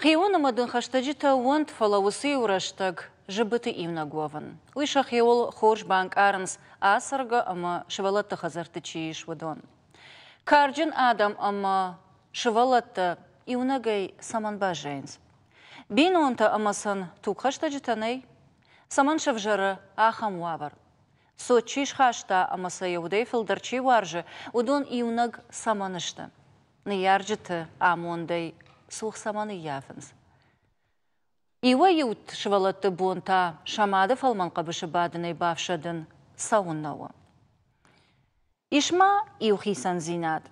Хион ӕмӕ дын хӕстӕджытӕ уӕнт, фӕлӕ уыцы иу рӕстӕг зыбыты иунӕг уӕвын. Уый сӕхиуыл хорз банкъарынц ацӕргӕ ӕмӕ сывӕллӕтты хӕдзӕртты чи ис, уыдон. Карджын адӕм ӕмӕ сывӕллӕттӕ иунӕгӕй цӕмӕн баззайынц? Бинонтӕ ӕмӕ сын тугхӕстӕджытӕ нӕй? Цӕмӕн сӕвзӕры ахӕм уавӕр? Цот чи схаста ӕмӕ сӕ йӕ удӕй фылдӕр чи уарзы, уыдон иунӕг цӕмӕн сты? Ныййарджыты амондӕй цух цӕмӕн ӕййафынц? Иуӕй-иу сывӕллӕтты бон та сӕ мады фӕлмӕн хъӕбысы бадынӕй бафсӕдын цӕуыннӕ у? Ис ма иу хицӕндзинад.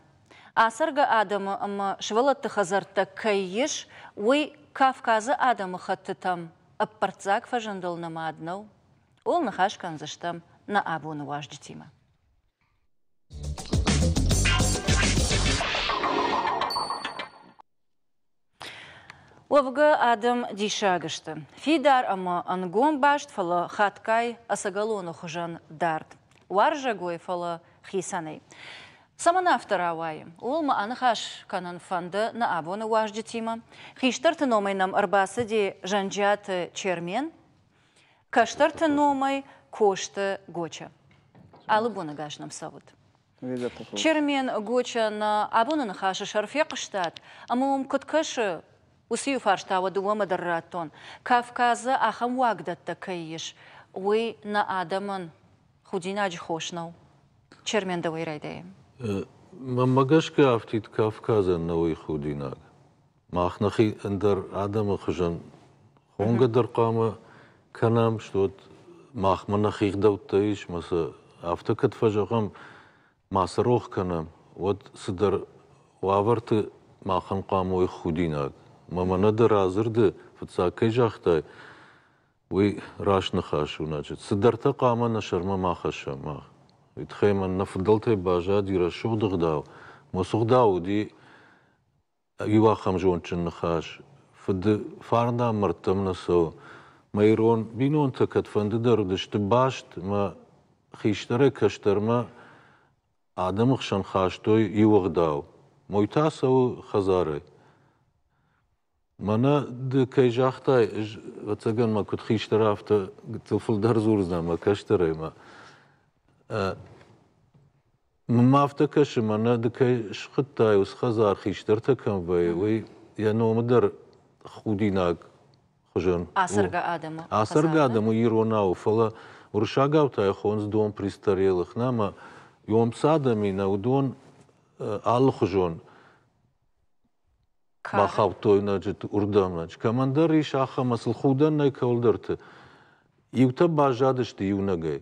Ацӕргӕ адӕмы ӕмӕ сывӕллӕтты хӕдзӕрттӕ кӕй ис, уый Кавказы адӕмыхӕттытӕм ӕппӕрццаг фӕзындыл нымад нӕу. Ууыл ныхас кӕндзыстӕм нӕ абоны уазджытимӕ. Уӕвгӕ адӕм диссаг сты. Фидар ӕмӕ ӕнгом баст, фӕлӕ хатгай ӕцӕгӕлоны хуызӕн дард. Уарзӕгой, фӕлӕ хицӕнӕй. Цӕмӕн афтӕ рауайы, ууыл мӕ аныхас кӕнын фӕнды нӕ абоны уазджытимӕ. Хистӕрты номӕй нӕм ӕрбацыди Зӕнджиаты Чермен, кӕстӕрты номӕй Косты Гоча. Алы боны гас нӕм цӕут. Чермен Гоча нӕ абоны ныхасы сӕр фехъуыстат, ӕмӕ уым куыд кӕсы, уыцы иу фарста уӕ дыууӕмӕ дӕр радтон. Кавказы ахӕм уагдӕттӕ кӕй ис, уый нӕ адӕмӕн худинаджы хос нӕу. Чермен, дӕуӕй райдайӕм. Мӕнмӕ гӕсгӕ афтид Кавказӕн нӕу уый худинаг. Мах нӕхи ӕндӕр адӕмы хуызӕн хонгӕ дӕр хъуамӕ кӕнӕм, что махмӕ нӕхи гъдӕуттӕ ис, мӕ сӕ афтӕ кӕд фӕзӕгъӕм, ма сӕ рох кӕнӕм, уӕд цыдӕр уавӕрты махӕн хъуамӕ уой худинаг. Мӕ мӕнӕ дӕ радзырды фыццаг кӕй загътай, уый раст ныхас у, значит, цыдӕртӕ хъуамӕ нӕ сӕрмӕ ма хӕссӕм мах. Уый тыххӕй мӕн нӕ фыдӕлтӕй баззади рӕсугъд ӕгъдау. Мӕ ӕгъдау уыди Иу ахӕм зондджын ныхас, фыды фарн дам мӕрдтӕм нӕ цӕуы. Мӕ ирон бинонтӕ кӕдфӕнды дӕр уыдысты баст, мӕ хистӕрӕй кӕстӕрмӕ адӕмы хсӕн хастой иу ӕгъдау. Мой та цӕуы хӕдзарӕй. Мӕнӕ ды кӕй загътай, ӕз, ӕвӕццӕгӕн мӕ куыд хистӕр, афтӕ гыццыл фылдӕр дзурдзынӕн мӕ кӕстӕрӕй ма. Мӕнмӕ афтӕ кӕсы, мӕнӕ ды кӕй схуыдтай, уыцы хӕдзар хистӕртӕ кӕм вӕййы, уый йӕ номы дӕр худинаг хуызӕн. Ацӕргӕ адӕмы. Ацӕргӕ адӕмы иронау, фӕлӕ уырыссагау та йӕ хонынц дом престарелых, нӕ ӕмӕ йом цы адӕм и, нӕ уыдон алыхуызон бахаудтой значит, уырдӕм. Значит, кӕмӕндӕр ис ахӕм, ӕмӕ сыл худӕн нӕй кӕуылдӕрты. Иутӕ баззадысты иунӕгӕй.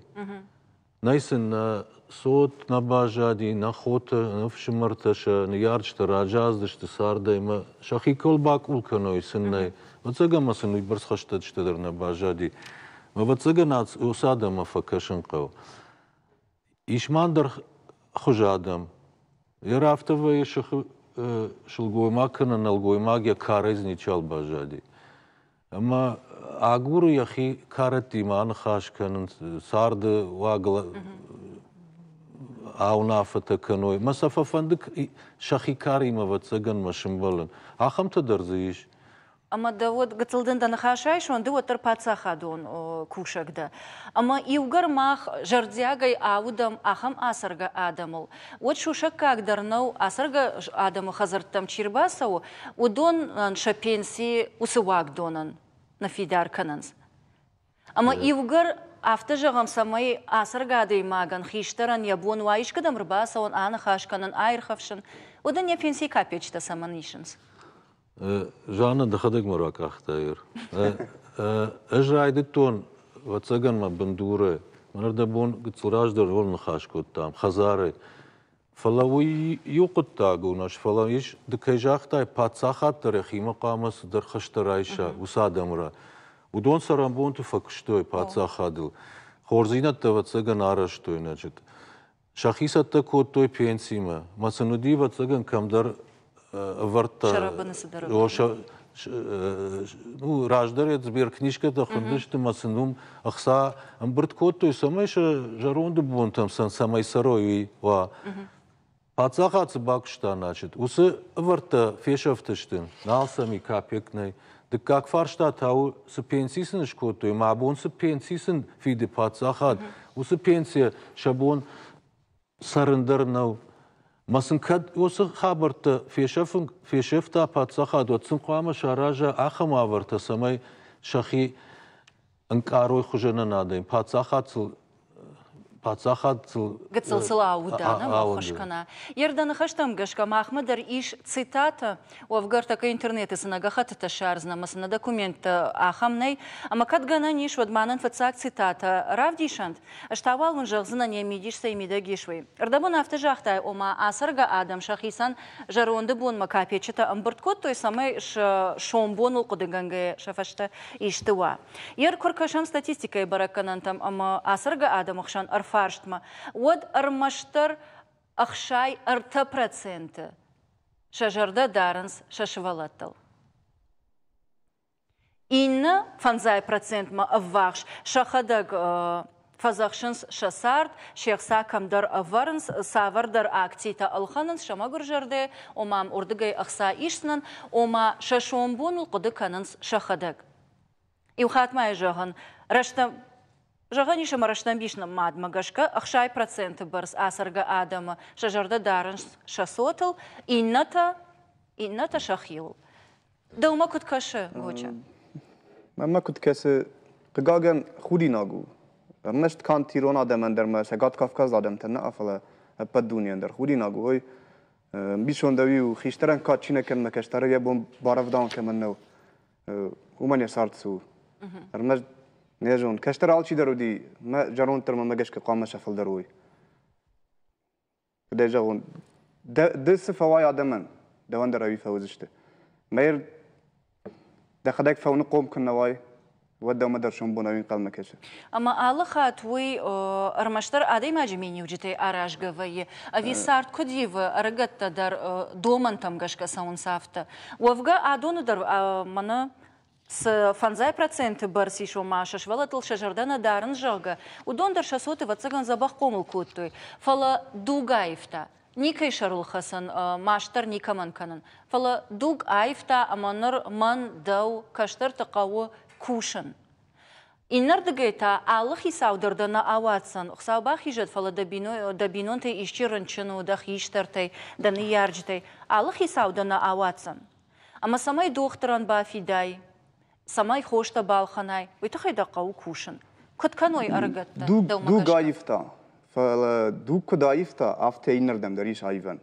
Нӕй сын нӕ цот нӕ баззади, нӕ хотӕ, нӕ фсымӕртӕ сӕ ныййарджытӕ разаздысты цардӕй ӕмӕ сӕхи кӕуыл бакъул кӕной сын нӕй. Ӕвӕццӕгӕн ма сын уыйбӕрц хӕстӕджытӕ дӕр нӕ баззади. Ӕвӕццӕгӕн уыцы адӕммӕ фӕкӕсын хъӕуы. Ис ма ӕндӕр хуызы адӕм. Йӕ афтӕ вӕййы сыхы сылгоймаг кӕнӕ нӕлгоймаг йӕ карӕй дзы ничиуал баззади. Ӕмӕ агуры йӕхи кӕрӕттимӕ аныхас кӕнын, царды уагыл ауынаффӕтӕ кӕной. Мӕ сӕ фӕфӕнды сӕхи каримӕ, ӕвӕццӕгӕн, мӕ сымбӕлын. Ахӕмтӕ дӕр дзы ис. Ӕмӕ дӕ уӕд гыццыл дын дӕ ныхас райсон, ды уӕддӕр паддзахадон кусӕг дӕ. Ӕмӕ иугӕр мах зӕрдиагӕй аудӕм ахӕм ацӕргӕ адӕмыл, уӕд сусӕггаг дӕр нӕу, ацӕргӕ адӕмы хӕдзӕрттӕм чи рбацӕуы, уыдонӕн сӕ пенси уыцы уагдонӕн ныффидар кӕнынц. Ӕмӕ иугӕр афтӕ зӕгъӕм, цӕмӕй ацӕргӕ адӕймагӕн, хистӕрӕн йӕ бон уа искӕдӕм ӕрбацӕуын, аныхас кӕнын, аирхӕфсын, уӕд ын йӕ пенсийы капеччытӕ цӕмӕн исынц? Жанна, дӕхӕдӕг мӕ ракъахтай. Ӕз райдыдтон, ӕвӕццӕгӕн мӕ бындуры, мӕнӕ дӕ бон гыццыл раздӕр ныхас кодтам, хӕдзары. Фӕлӕ уый иу хъуыддаг у, нӕ фӕлӕ ис, ды кӕй загътай, паддзахад дӕр йӕхимӕ хъуамӕ цыдӕр хӕстӕ райса уыцы адӕмы раз. Уыдон цӕрӕнбонты фӕкуыстой паддзахадыл. Хорздзинӕдтӕ, ӕвӕццӕгӕн, арӕзтой, значит. Сӕхи цӕттӕ кодтой пенсимӕ. Мӕ сын уыди, ӕвӕццӕгӕн, кӕмдӕр ӕвӕрдта. Сӕрӕбыны цыдӕр. Ну, раздӕр сберкнижкӕтӕ хуындысты мӕ сын уым ӕхца ӕмбырд кодтой, цӕмӕй сӕ зӕронды бонтӕм сын цӕмӕй цӕрой, уый уа. Паддзахад цы бакуыста, значит, уыцы ӕвӕрдтӕ фесӕфтысты, нал сӕм и капекк нӕй. Дыккаг фарста та у, цы пенси сын скодтой, мӕ бон цы пенси сын фиды паддзахад, уыцы пенсийӕ сӕ бон цӕрын дӕр нӕу. Мӕ сын кӕд уыцы хабӕрттӕ фесӕфын, фесӕфта паддзахад, уӕд сын хъуамӕ сараза ахӕм уавӕртӕ, цӕмӕй сӕхи ӕнкъарой хуызӕнӕн адӕм, паддзахад сыл паддзахад сыл Гыццыл сыл ауда, нӕ баххуыс кӕна. Йе рдӕ ныхӕстӕм гӕсгӕ махмӕ дӕр ис цитатӕ, уӕвгӕ ӕртӕккӕ интернеты цы нӕ гӕххӕттытӕ ссардзынӕ ӕмӕ цы нӕ документтӕ ахӕм нӕй. Ӕмӕ кӕд гӕнӕн ис, уӕд ма нын фыццаг цитатӕ равдисӕнт. Ӕз та уал уын зӕгъдзынӕн, йӕ мидис цӕй мидӕг ис, уый. Ӕрдӕбон афтӕ загътай, ома ацӕргӕ адӕм сӕхицӕн зӕронды бонмӕ капеччытӕ ӕмбырд кодтой, цӕмӕй сӕ сомбоныл хъуыдыгӕнгӕйӕ сӕ фӕстӕ исты уа. Ер куы ркӕсӕм статистикӕйы бӕрӕггӕнӕнтӕм ӕмӕ ацӕргӕ адӕмы хсӕн ӕрфарстмӕ, уӕд ӕрмӕстдӕр 63% сӕ зӕрдӕ дарынц сӕ сывӕллӕттыл. Иннӕ фӕндзай процентмӕ ӕввахс сӕхӕдӕг фӕдзӕхсынц сӕ цард, се хца кӕмдӕр ӕвӕрынц, цавӕрдӕр акцитӕ ӕлхӕнынц сӕ мӕгуыр зӕрдӕ, ома уырдыгӕй ӕхца исдзынӕн, ома сӕ сомбоныл хъуыды кӕнынц сӕхӕдӕг. Иу хатт ма йӕ зӕгъын, рӕстӕм Зӕгъӕн ис, ӕмӕ рӕстӕмбис нымадмӕ гӕсгӕ 60% бӕрц ацӕргӕ адӕмы сӕ зӕрдӕ дарынц сӕ цотыл, иннӕтӕ, иннӕтӕ сӕхиуыл. Дӕумӕ куыд кӕсы, Гоча? Мӕнмӕ куыд кӕсы, хъыгагӕн, худинаг у. Ӕрмӕст канд ирон адӕмӕн дӕр ма Цӕгат Кавказы адӕмтӕн нӕ, фӕлӕ ӕппӕт дунейӕн дӕр худинаг у. Ой, ӕмбисонд ӕви у, хистӕрӕн кад чи нӕ кӕны, мӕ кӕстӕры йӕ бон барӕвдауын кӕмӕн нӕу, уымӕн йӕ цард цы у. Ӕрмӕст не зон, кӕстӕр алчидӕр уыди, мӕ зӕронддӕр мӕмӕ гӕсгӕ хъуамӕ сӕ фылдӕр уой. Куыдӕй зӕгъон, ды цы фӕуай адӕмӕн, дӕуӕн дӕр ӕви фӕуыдзысты. Мӕ дӕхӕдӕг фӕуныхъхъом куы нӕ уай, уӕд дӕумӕ дӕр сомбон ӕви ӕнхъӕлмӕ кӕсы. Ӕмӕ алы хатт уый ӕрмӕстдӕр адӕймаджы миниуджытӕй аразгӕ вӕййы, ӕви цард куыд ивы, ӕрыгӕттӕ дӕр домӕнтӕм гӕсгӕ цӕуынц афтӕ. Уӕвгӕ адоны дӕр мӕнӕ цы фӕндзай проценты бӕрц ис, ома сӕ сывӕллӕттыл сӕ зӕрдӕ нӕ дарынц, зӕгъгӕ, уыдон дӕр сӕ цоты, ӕвӕццӕгӕн, дзӕбӕх хъомыл кодтой. Фӕлӕ дуг аивта. Никӕй сӕрыл хӕцын, маст дӕр никӕмӕн кӕнын. Фӕлӕ дуг аивта ӕмӕ ныр мӕн, дӕу, кӕстӕрты хъӕуы кусын. Иннӕрдыгӕй та алы хицау дӕр дӕ нӕ ауадздзӕн, Хуыцау бахизӕд, фӕлӕ дӕ бинонтӕй исчи рынчын у, дӕ хистӕртӕй, дӕ ныййарджытӕй. Алы хицау дӕ нӕ ауадздзӕн. Ӕмӕ цӕмӕй дохтырӕн бафидай, цӕмӕй хостӕ балхӕнай, уый тыххӕй дӕ хъӕуы кусын. Куыд кӕной ӕрыгӕттӕ, дӕумӕ Дуг аивта, фӕлӕ дуг куыд аивта, афтӕ иннӕрдӕм дӕр ис аивӕн.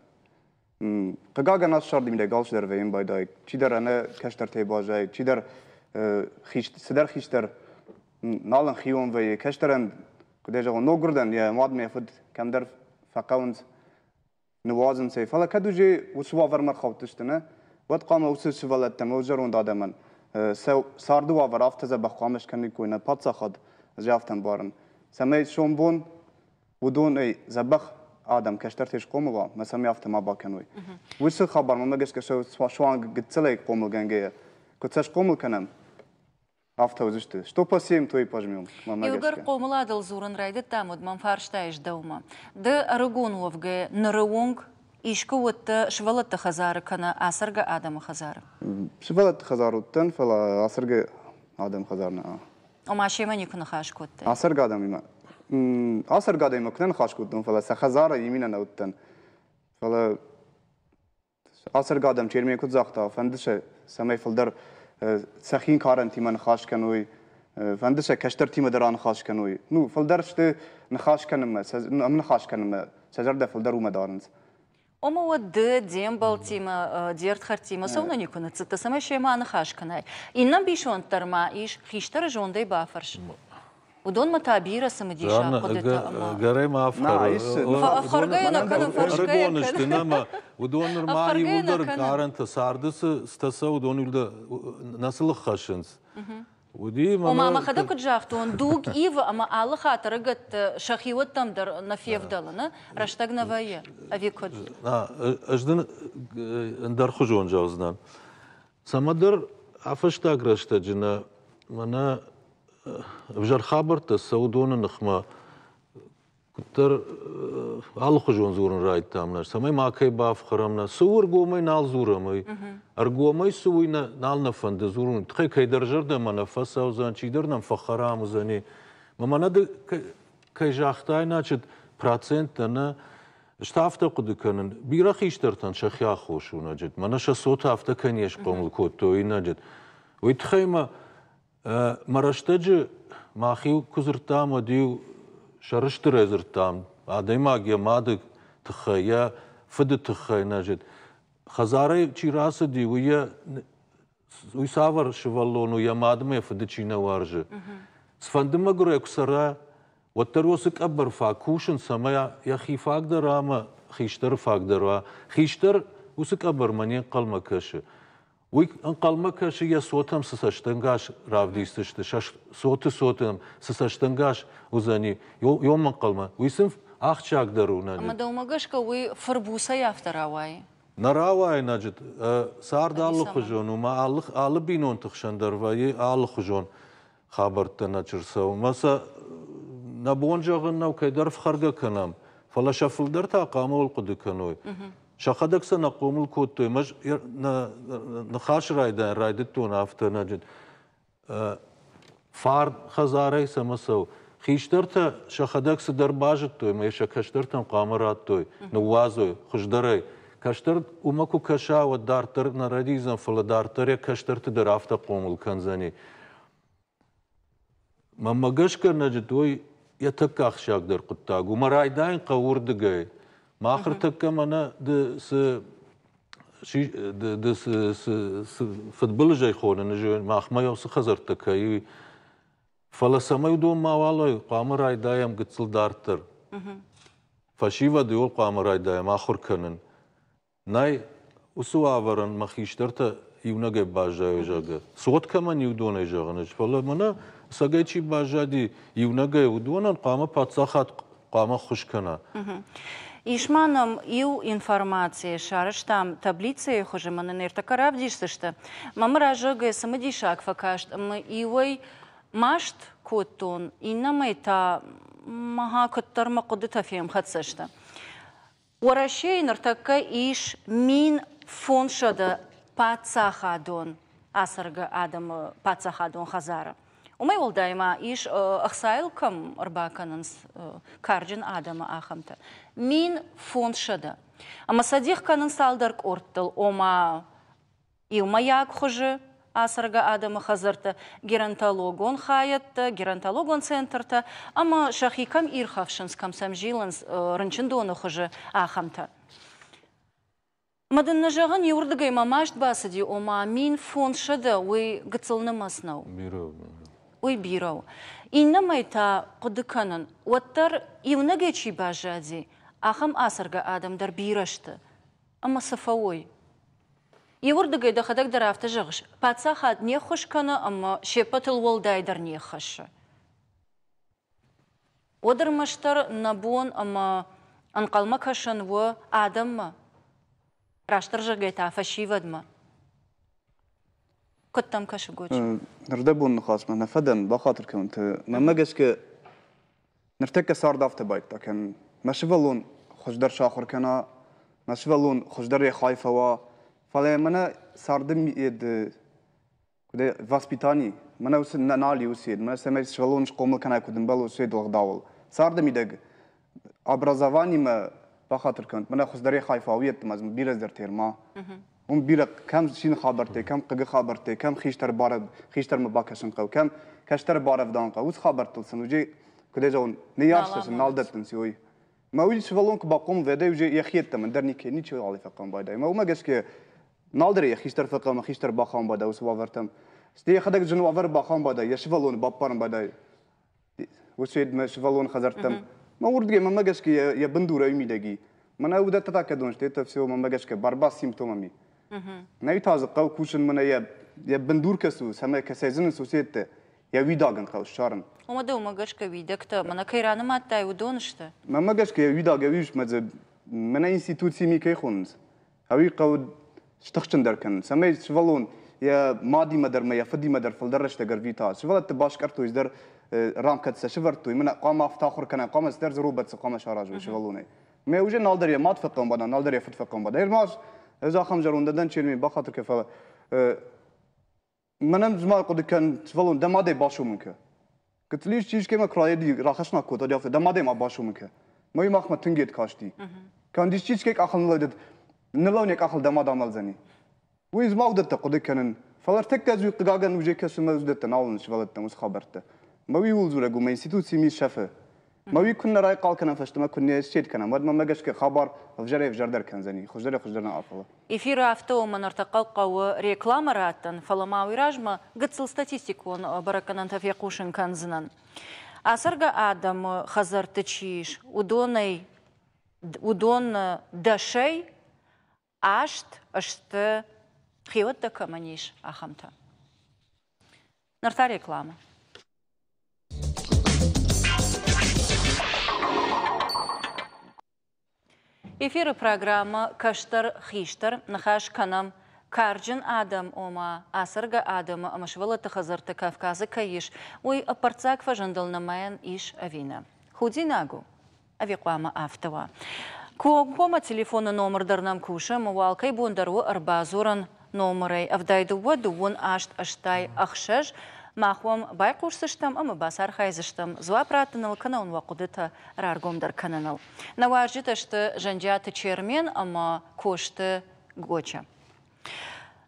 Хъыгагӕн, ацы сӕрды мидӕг алчидӕр вӕййын байдайы. Чидӕр ӕнӕ кӕстӕртӕй баззайы, чидӕр цыдӕр хистӕр нал ын хион вӕййы. Кӕстӕрӕн, куыдӕй зӕгъон, ноггуырдӕн йӕ мад ӕмӕ йӕ фыд кӕмдӕр фӕхъӕуынц, ныууадзынц ӕй. Фӕлӕ кӕд уже уыцы уавӕрмӕ рхаудтысты, нӕ, уӕд хъуамӕ уыцы сывӕллӕттӕн, уыцы зӕронд адӕмӕн сӕ царды уавӕр афтӕ дзӕбӕх хъуамӕ скӕниккой нӕ паддзахад, ӕз афтӕ ӕмбарын, цӕмӕй сомбон уыдонӕй дзӕбӕх адӕм кӕстӕртӕй схъомыл уа, мӕ цӕмӕй афтӕ ма бакӕной. Уыцы хабар мӕнмӕ гӕсгӕ суанг гыццылӕй хъомылгӕнгӕйӕ, куыд сӕ схъомыл кӕнӕм, афтӕ уыдзысты. Что посеем, то и пожмем, мӕнмӕ Иугӕр хъомыладыл дзурын райдыдтам, уӕд мӕм фарста ис дӕумӕ. Ды ӕрыгон уӕвгӕ ныры онг искуы уыдтӕ сывӕллӕтты хӕдзары кӕнӕ ацӕргӕ адӕмы хӕдзары? Сывӕллӕтты хӕдзары уыдтӕн, фӕлӕ ацӕргӕ адӕмы хӕдзар нӕ. Ома семӕ никуы ныхас кодтай? Ацӕргӕ адӕмимӕ. Ацӕргӕ адӕмимӕ куы нӕ ныхас кодтон, фӕлӕ сӕ хӕдзары иминӕ нӕ уыдтӕн. Фӕлӕ ацӕргӕ адӕм Чермен куыд загъта, фӕнды сӕ, цӕмӕй фылдӕр сӕхи карӕнтимӕ ныхас кӕной, фӕнды сӕ кӕстӕртимӕ дӕр аныхас кӕной. Ну, фылдӕр сты ныхас кӕнынмӕ, ӕмныхас кӕнынмӕ, сӕ зӕрдӕ фылдӕр уымӕ дарынц. Ома уӕд ды де мбӕлттимӕ, де рдхӕрдтимӕ цӕуылнӕ никуы ныццыдтӕ, цӕмӕй семӕ аныхас кӕнай? Иннӕ ӕмбисонд дӕр ма ис хистӕры зондӕй бафӕрс. Уыдонмӕ та бирӕ цымыдисаг хъуыдытӕ ӕмӕ... Гӕрӕй ма ӕфхӕры. Ӕфхӕргӕ нӕ кӕнын, фӕрсгӕ Ӕрыгон сты нӕ уыдон нырма иууылдӕр ӕнкъарӕнтӕ царды цы цытӕ цӕуы, уыдон иууылдӕр нӕ сыл ӕххӕссынц. Уыди Ома, мӕхӕдӕг куыд загътон, дуг ивы ӕмӕ алы хатт ӕрыгӕтты сӕхиуӕттӕм дӕр нӕ февдӕлы, нӕ? Рӕстӕг нӕ вӕййы, ӕви куыд? Ӕз дын ӕндӕрхуызон зӕгъдзынӕн. Цӕмӕдӕр а-фӕстаг рӕстӕджы нӕ мӕнӕ ӕвзӕр хабӕрттӕ цӕуы уыдоны ныхмӕ куыддӕр. Алыхуызон дзурын райдыдтам нӕ, цӕмӕй макӕй бафхӕрӕм нӕ. Цы у ӕргомӕй нал дзурӕм уый. Ӕргомӕй цы уый нал нӕ фӕнды дзурын. Тыххӕй кӕйдӕр зӕрдӕмӕ нӕ фӕцӕудзӕн, чидӕр нӕм фӕхӕрам уыдзӕни. Мӕнӕ ды кӕй загътай, значит, проценттӕ нӕ Ӕз та афтӕ хъуыды кӕнын, бирӕ хистӕртӕн сӕхи аххос у, значит, мӕнӕ сӕ цот афтӕ кӕй не схъомыл кодтой, значит. Уый тыххӕй мӕ мӕ рӕстӕджы мах-иу куы дзырдтам, уӕд-иу сӕрыстырӕй дзырдтам, адӕймаг йӕ мады тыххӕй, йӕ фыды тыххӕй, значит, хӕдзарӕй чи рацыди, уый йӕ уый цавӕр сывӕллон у, йӕ мадмӕ йӕ фыды чи нӕ уарзы. Цыфӕнды мӕгуырӕй куы цӕра, уӕддӕр уыцы къӕбӕр фаг кусын, цӕмӕй йӕхи фаг дӕр ӕмӕ хистӕры фаг дӕр уа. Хистӕр уыцы къӕбӕрмӕ не нхъӕлмӕ кӕсы. Уый ӕнхъӕлмӕ кӕсы, йӕ цотӕм цы цӕстӕнгас равдисдзысты, сӕ цоты цотӕм цы цӕстӕнгас уыдзӕни, уым ӕнхъӕлмӕ. Уый сын ахсджиагдӕр у. Ӕмӕ дӕумӕ гӕсгӕ уый фырбуцӕй афтӕ рауайы? Нӕ рауайы, значит, цард алыхуызон у, ма алы бинонты хсӕн дӕр вӕййы алыхуызон хабӕрттӕ нӕ чырцӕуы. Мӕ сӕ нӕ бон зӕгъын нӕу, кӕйдӕр фхӕргӕ кӕнӕм, фӕлӕ сӕ фылдӕр та хъуамӕ хъуыды кӕной. Сӕхӕдӕг сӕ нӕ хъомыл кодтой. Мӕ ныхасы райдайӕн райдыдтон афтӕ, значит, фарн хӕдзарӕй цӕмӕ цӕуы. Хистӕртӕ сӕхӕдӕг цыдӕр базыдтой ӕмӕ сӕ кӕстӕртӕн хъуамӕ радтой, ныууадзой хуыздӕрӕй. Кӕстӕр уымӕ куы кӕса, уӕд дарддӕр нӕ рӕдийдзӕн, фӕлӕ дарддӕр йӕ кӕстӕрты дӕр афтӕ хъомыл кӕндзӕни. Мӕнмӕ гӕсгӕ нӕ йӕ тӕккӕ ахсджиагдӕр хъуыддаг у. Мӕ райдайын хъӕуы уырдыгӕй. Мах ӕртӕккӕ мӕнӕ ды цы ды цы фыдбылызӕй хонын, махмӕ цы хӕдзӕрттӕ кӕй и, фӕлӕ цӕмӕй уыдон мауал уой, хъуамӕ райдайӕм гыццыл дарддӕр. Фӕсивӕды хъуамӕ райдайӕм ахуыр кӕнын. Нӕй, уыцы уавӕрӕн мӕ хистӕртӕ иунӕгӕй баззайой, зӕгъгӕ. Цот кӕмӕн иудонӕй зӕгъын ис, фӕлӕ мӕнӕ цӕгӕй чи баззади иунӕгӕй, уыдонӕн хъуамӕ паддзахад хъуамӕ ххуыс кӕна. Ис ма нӕм иу информаци, сарӕзтам таблицӕйы хуызы, мӕнӕ ныртӕккӕ равдисдзысты. Мӕм раззагӕй цымыдисаг фӕкаст ӕмӕ иуӕй маст кодтон, иннӕмӕй та мӕ куыддӕр мӕ хъуыдытӕ фемхӕццӕ сты. Уӕрӕсейы ныртӕккӕ ис 1500 паддзахадон ацӕргӕ адӕмы паддзахадон хӕдзары. Уымӕй уӕлдай ма ис, ӕхцайыл кӕм ӕрбакӕнынц карджын адӕмы, ахӕмтӕ. 1500. Ӕмӕ сӕ дих кӕнынц цалдӕр къордтыл, ома иумӕйаг хуызы ацӕргӕ адӕмы хӕдзӕртты, геронтологон хайӕдтӕ, геронтологон центртӕ ӕмӕ сӕхи кӕм ирхӕфсынц, кӕм сӕм зилынц рынчындоны хуызы, ахӕмтӕ. Мӕ дын нӕ зӕгъын, иуырдыгӕй мӕ маст бацыди, ома 1500 уый гыццыл нымӕц нӕу. Бирӕ у. Уый бирӕ у. Иннӕмӕй та хъуыды кӕнын, уӕддӕр иунӕгӕй чи баззади, ахӕм ацӕргӕ адӕм дӕр бирӕ сты. Ӕмӕ цы фӕуой? Иуырдыгӕй дӕхӕдӕг дӕр афтӕ зӕгъыс, паддзахад не ххуыс кӕны ӕмӕ се ппӕтыл уӕлдайдӕр не ххӕссы. Уӕд ӕрмӕстдӕр нӕ бон ӕмӕ ӕнхъӕлмӕ кӕсын у адӕммӕ, растдӕр зӕгъгӕй та фӕсивӕдмӕ. Куыд дӕм кӕсы, Гочи? Нырдӕбон ныхасмӕ нӕ фӕдӕн, бахатыр кӕнут. Мӕнмӕ гӕсгӕ Ныртӕккӕ цард афтӕ байдта кӕнын. Мӕ сывӕллон хуыздӕр сахуыр кӕна, мӕ сывӕллон хуыздӕр йӕ хай фӕуа, фӕлӕ мӕнӕ царды куыд воспитани, мӕнӕ уыцы нал и уыцы мӕнӕ цӕмӕй сывӕллон схъомыл кӕна куыд ӕмбӕлы уыцы ӕгъдауыл. Царды мидӕг образованимӕ бахатыр кӕнут, мӕнӕ хуыздӕр йӕ хай фӕуа, уыйӕдтӕ ма бирӕ цыдӕр терма. Уым бирӕ кӕм цины хабӕрттӕ, кӕм хъыгы хабӕрттӕ, кӕм хистӕр барӕв, хистӕрмӕ бакӕсын хъӕуы, кӕм кӕстӕры барӕвдауын хъӕуы, уыцы хабӕрттыл сын уже, куыд зӕгъон, ныййарджытӕ сын нал дӕттынц, ой. Мӕ уый сывӕллон куы бахъомыл вӕдӕй уже йӕхи йеддӕмӕ ӕндӕр никӕй ничиуал фӕхъӕуын байдайы. Мӕ уымӕ гӕсгӕ нал дӕр йӕ хистӕр фӕхъӕуы, хистӕр бахауын байдайы уыцы уавӕртӕм. Стӕй йӕхӕдӕг зын уавӕры бахауын байдайы, йӕ сывӕллоны баппарын байдайы уыцы сывӕллоны хӕдзӕрттӕм. Мӕ уырдыгӕй мӕнмӕ гӕсгӕ йӕ бындур ӕй мидӕги. Мӕнӕ уыдӕттӕ та кӕдон сты, это все мӕнмӕ гӕсгӕ барбас симптомами. Нӕй та дзы хъӕуы кусын мӕнӕ йӕ йӕ бындур кӕцы у, цӕмӕй кӕцӕй зынынц уыцы ӕдде, йӕ уидаг ын хъӕуы ссарын. Уымӕ дӕ уымӕ гӕсгӕ уидӕгтӕ мӕнӕ кӕй ранымадтай, уыдон сты? Мӕнмӕ гӕсгӕ йӕ уидаг ӕви мӕ дзы мӕнӕ институци ми кӕй хонынц, Ӕви хъӕуы стыхджындӕр кӕнын, цӕмӕй сывӕллон йӕ мадимӕ дӕр ӕмӕ йӕ фыдимӕ дӕр фылдӕр рӕстӕг ӕрвита. Сывӕллӕтты баскъӕрдтой цыдӕр рамкӕтӕ сӕ сӕвӕрдтой, мӕнӕ хъуамӕ афтӕ ахуыр кӕна, хъуамӕ цыдӕр дзы роботтӕ хъуамӕ саразой сывӕллонӕй. Мӕ уже нал дӕр йӕ мад фӕхъӕмбада, нал дӕр йӕ фыд фӕхъӕмбада. Ӕрмӕст ӕз ахӕм зӕронд дӕн, Чермен, бахатыр кӕн, фӕлӕ мӕнӕн зма хъуыды кӕн, сывӕллон, дӕ мадӕй басомын кӕ. Гыццыл исчи искӕмӕ куы райди, рахӕснаг кодта, афтӕ дӕ мадӕй ма басомын кӕ. Мӕ махмӕ тынг ед касти. Канд исчи искӕй къахыл ныллӕудыд, ныллӕу не къахыл дӕ мад амӕлдзӕни. Уый зма уыдӕттӕ хъуыды кӕнын. Фӕлӕ ӕртӕккӕ ӕз уый хъыгагӕн уже кӕсын мӕ уыдӕттӕ нал уынын сывӕллӕттӕм уыцы хабӕрттӕ. Мӕ уый ууыл дзурӕг у, мӕ институци ми сӕфы. Мӕ уый куыннӕ райхъал кӕнӕм фӕстӕмӕ, куыннӕ счет кӕнӕм, уӕд мӕмӕ гӕсгӕ хабар ӕвзӕрӕй-ӕвзӕрдӕр кӕндзӕни, хуыздӕрӕй-хуыздӕр нӕ афӕлы. Эфиры афтӕ у, мӕ ныртӕккӕ хъӕуы рекламӕ раттын, фӕлӕ ма уый размӕ гыццыл статистикон бӕрӕггӕнӕнтӕ фехъусын кӕндзынӕн. Ацӕргӕ адӕмы хӕдзӕртты чи ис, уыдонӕй уыдон дӕсӕй аст сты хиуӕттӕ кӕмӕн ис, ахӕмтӕ. Ныр та рекламӕ. Эфиры программӕ Кӕстӕр хистӕр ныхас кӕнӕм карджын адӕм, ома ацӕргӕ адӕмы ӕмӕ сывӕллӕтты хӕдзӕртты Кавказы кӕй ис, уый ӕппӕрццаг фӕзындыл нымайӕн ис ӕви нӕ. Худинаг у ӕви хъуамӕ афтӕ уа? Комкоммӕ телефоны номыр дӕр нӕм кусы ӕмӕ уал кӕй бон дӕр у ӕрбадзурын номырӕй 72 28 86. Мах уӕм байхъусдзыстӕм ӕмӕ бацархайдзыстӕм дзуапп раттыныл кӕнӕ уын уӕ хъуыдытӕ раргомдӕр кӕныныл. Нӕ уазджытӕ сты Зӕнджиаты Чермен ӕмӕ Косты Гоча.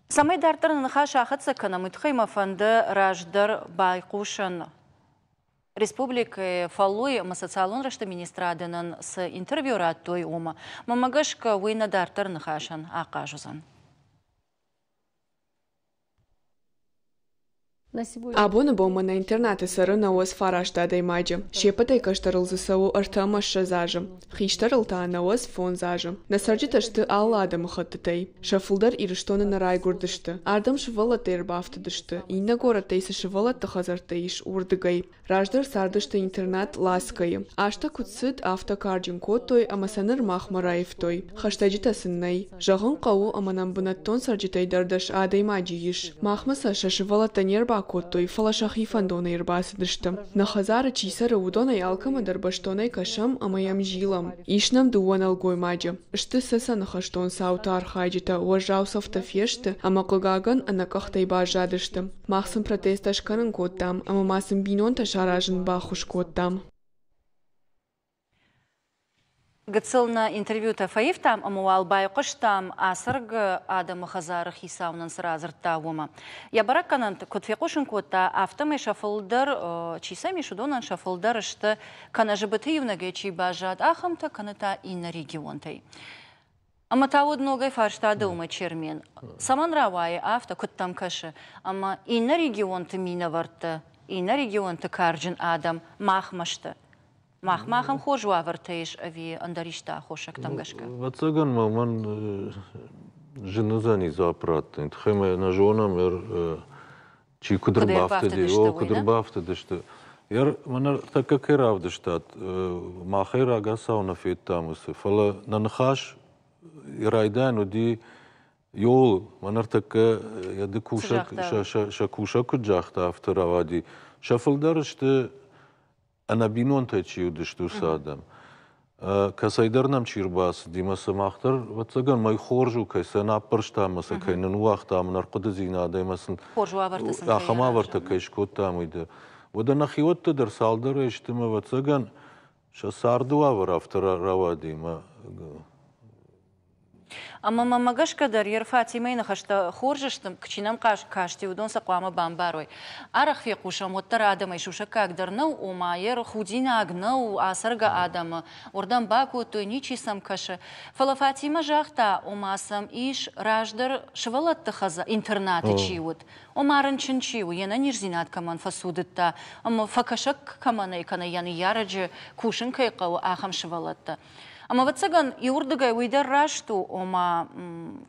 Цӕмӕй дарддӕр нӕ ныхас ахӕццӕ кӕнӕм, уый тыххӕй мӕ фӕнды раздӕр байхъусын республикӕйы фӕллойы ӕмӕ социалон рӕзты министрады нын цы интервью радтой, уымӕ. Мӕнмӕ гӕсгӕ, уый нӕ дарддӕр ныхасӕн ахъаз уыдзӕн. Абоны бонмӕ нӕ интернаты цӕры 99 адӕймаджы. Се ппӕтӕй кӕстӕрыл дзы цӕуы 23 азы, хистӕрыл та 95 азы. Нӕ цӕрджытӕ сты алы адӕмыхӕттытӕй. Сӕ фылдӕр Ирыстоны нӕ райгуырдысты. Ардӕм сывӕллӕттӕ ӕрбафтыдысты, иннӕ горӕттӕй цы сывӕллӕтты хӕдзӕрттӕ ис, уырдыгӕй. Раздӕр цардысты интернат Ласкӕйы. Азтӕ куыд цыд, афтӕ карджын кодтой ӕмӕ сӕ ныр махмӕ раивтой. Хӕстӕджытӕ сын нӕй. Зӕгъын хъӕуы, ӕмӕ нӕм бынӕттон цӕрджытӕй дӕр дӕс адӕймаджы ис. Махмӕ сӕ сӕ сывӕллӕттӕ не рбакодтой, фӕлӕ сӕхи фӕндонӕй ӕрбацыдысты. Нӕ хӕдзары чи цӕры, уыдонӕй алкӕмӕ дӕр бӕстонӕй кӕсӕм ӕмӕ йӕм зилӕм. Ис нӕм дыууӕ нӕлгоймаджы. Сты Цӕцӕны хӕстон цауты архайджытӕ, уӕззау цӕфтӕ фесты ӕмӕ, хъыгагӕн, ӕнӕкъӕхтӕй баззадысты. Мах сын протезтӕ скӕнын кодтам ӕмӕ ма сын бинонтӕ саразын баххуыс кодтам. Гыццыл нӕ интервьютӕ фӕивтам ӕмӕ уал байхъуыстам ацӕргӕ адӕмы хӕдзары хицау нын цы радзырдта, уымӕ. Йӕ бӕрӕггӕнӕнты куыд фехъусын кодта, афтӕмӕй сӕ фылдӕр, чи сӕм ис, уыдонӕн сӕ фылдӕр сты, кӕнӕ зыбыты иунӕгӕй чи баззад, ахӕмтӕ, кӕнӕ та иннӕ регионтӕй. Ӕмӕ та уӕд ногӕй фарста дӕумӕ, Чермен, цӕмӕн рауайы афтӕ, куыд дӕм кӕсы, ӕмӕ иннӕ регионты минӕвӕрттӕ, иннӕ регионты карджын адӕм махмӕ сты? Махмӕ ахӕм хорз уавӕртӕ ис ӕви ӕндӕр исты аххосӕгтӕм гӕсгӕ? Ӕвӕццӕгӕн ма мӕн зын уыдзӕни дзуапп раттын. Тыххӕй мӕ нӕ зонӕм, чи куыд ӕрбафтыди, о, куыд ӕрбафтыдысты. Мӕнӕ тӕккӕ кӕй равдыстат, махӕй рагацау нӕ федтам уыцы, фӕлӕ нӕ ныхас райдайӕн уыди Йол, мӕнӕ ӕртӕккӕ йӕ ды кусӕг, сӕ кусӕг куыд загъта, афтӕ рауади. Сӕ фылдӕр сты ӕнӕбинонтӕ чи уыдысты, уыцы адӕм. Кӕцӕйдӕр нӕм чи рбацыди, ӕмӕ сӕ мах дӕр, ӕвӕццӕгӕн, мӕй хорз у, кӕй сӕ нӕ аппӕрстам ӕмӕ сӕ кӕй нын уагътам, нӕ ӕрхъуыдыдзинад ӕмӕ сын хорз уавӕртӕ сын ахӕм уавӕртӕ кӕй скодтам, уый дӕр. Уӕдӕ нӕхиуӕттӕ дӕр цалдӕрӕй сты ӕмӕ, ӕвӕццӕгӕн, сӕ царды уавӕр афтӕ рауади, ӕмӕ Ӕмӕ мӕмӕ гӕсгӕ дӕр йе Фатимӕйы ныхӕстӕ хорз сты, чи нӕм касти, уыдон сӕ хъуамӕ бамбарой. Арӕх фехъусӕм, уӕддӕр адӕмӕй сусӕггаг дӕр нӕу, ома йе худинаг нӕу, ацӕргӕ адӕмы уырдӕм бакодтой, ничи сӕм кӕсы. Фӕлӕ Фатимӕ загъта, ома сӕм ис раздӕр сывӕллӕтты хӕдзар интернаты чи уыд, ома рынчын чи у, йе нӕниздзинад кӕмӕн фӕцудыдта ӕмӕ фӕкӕсӕг кӕмӕн нӕй кӕнӕ йӕ ныййарӕджы кусын кӕй хъӕуы, ахӕм сывӕллӕттӕ. Ӕмӕ, ӕвӕццӕгӕн, иуырдыгӕй уый дӕр раст у, ома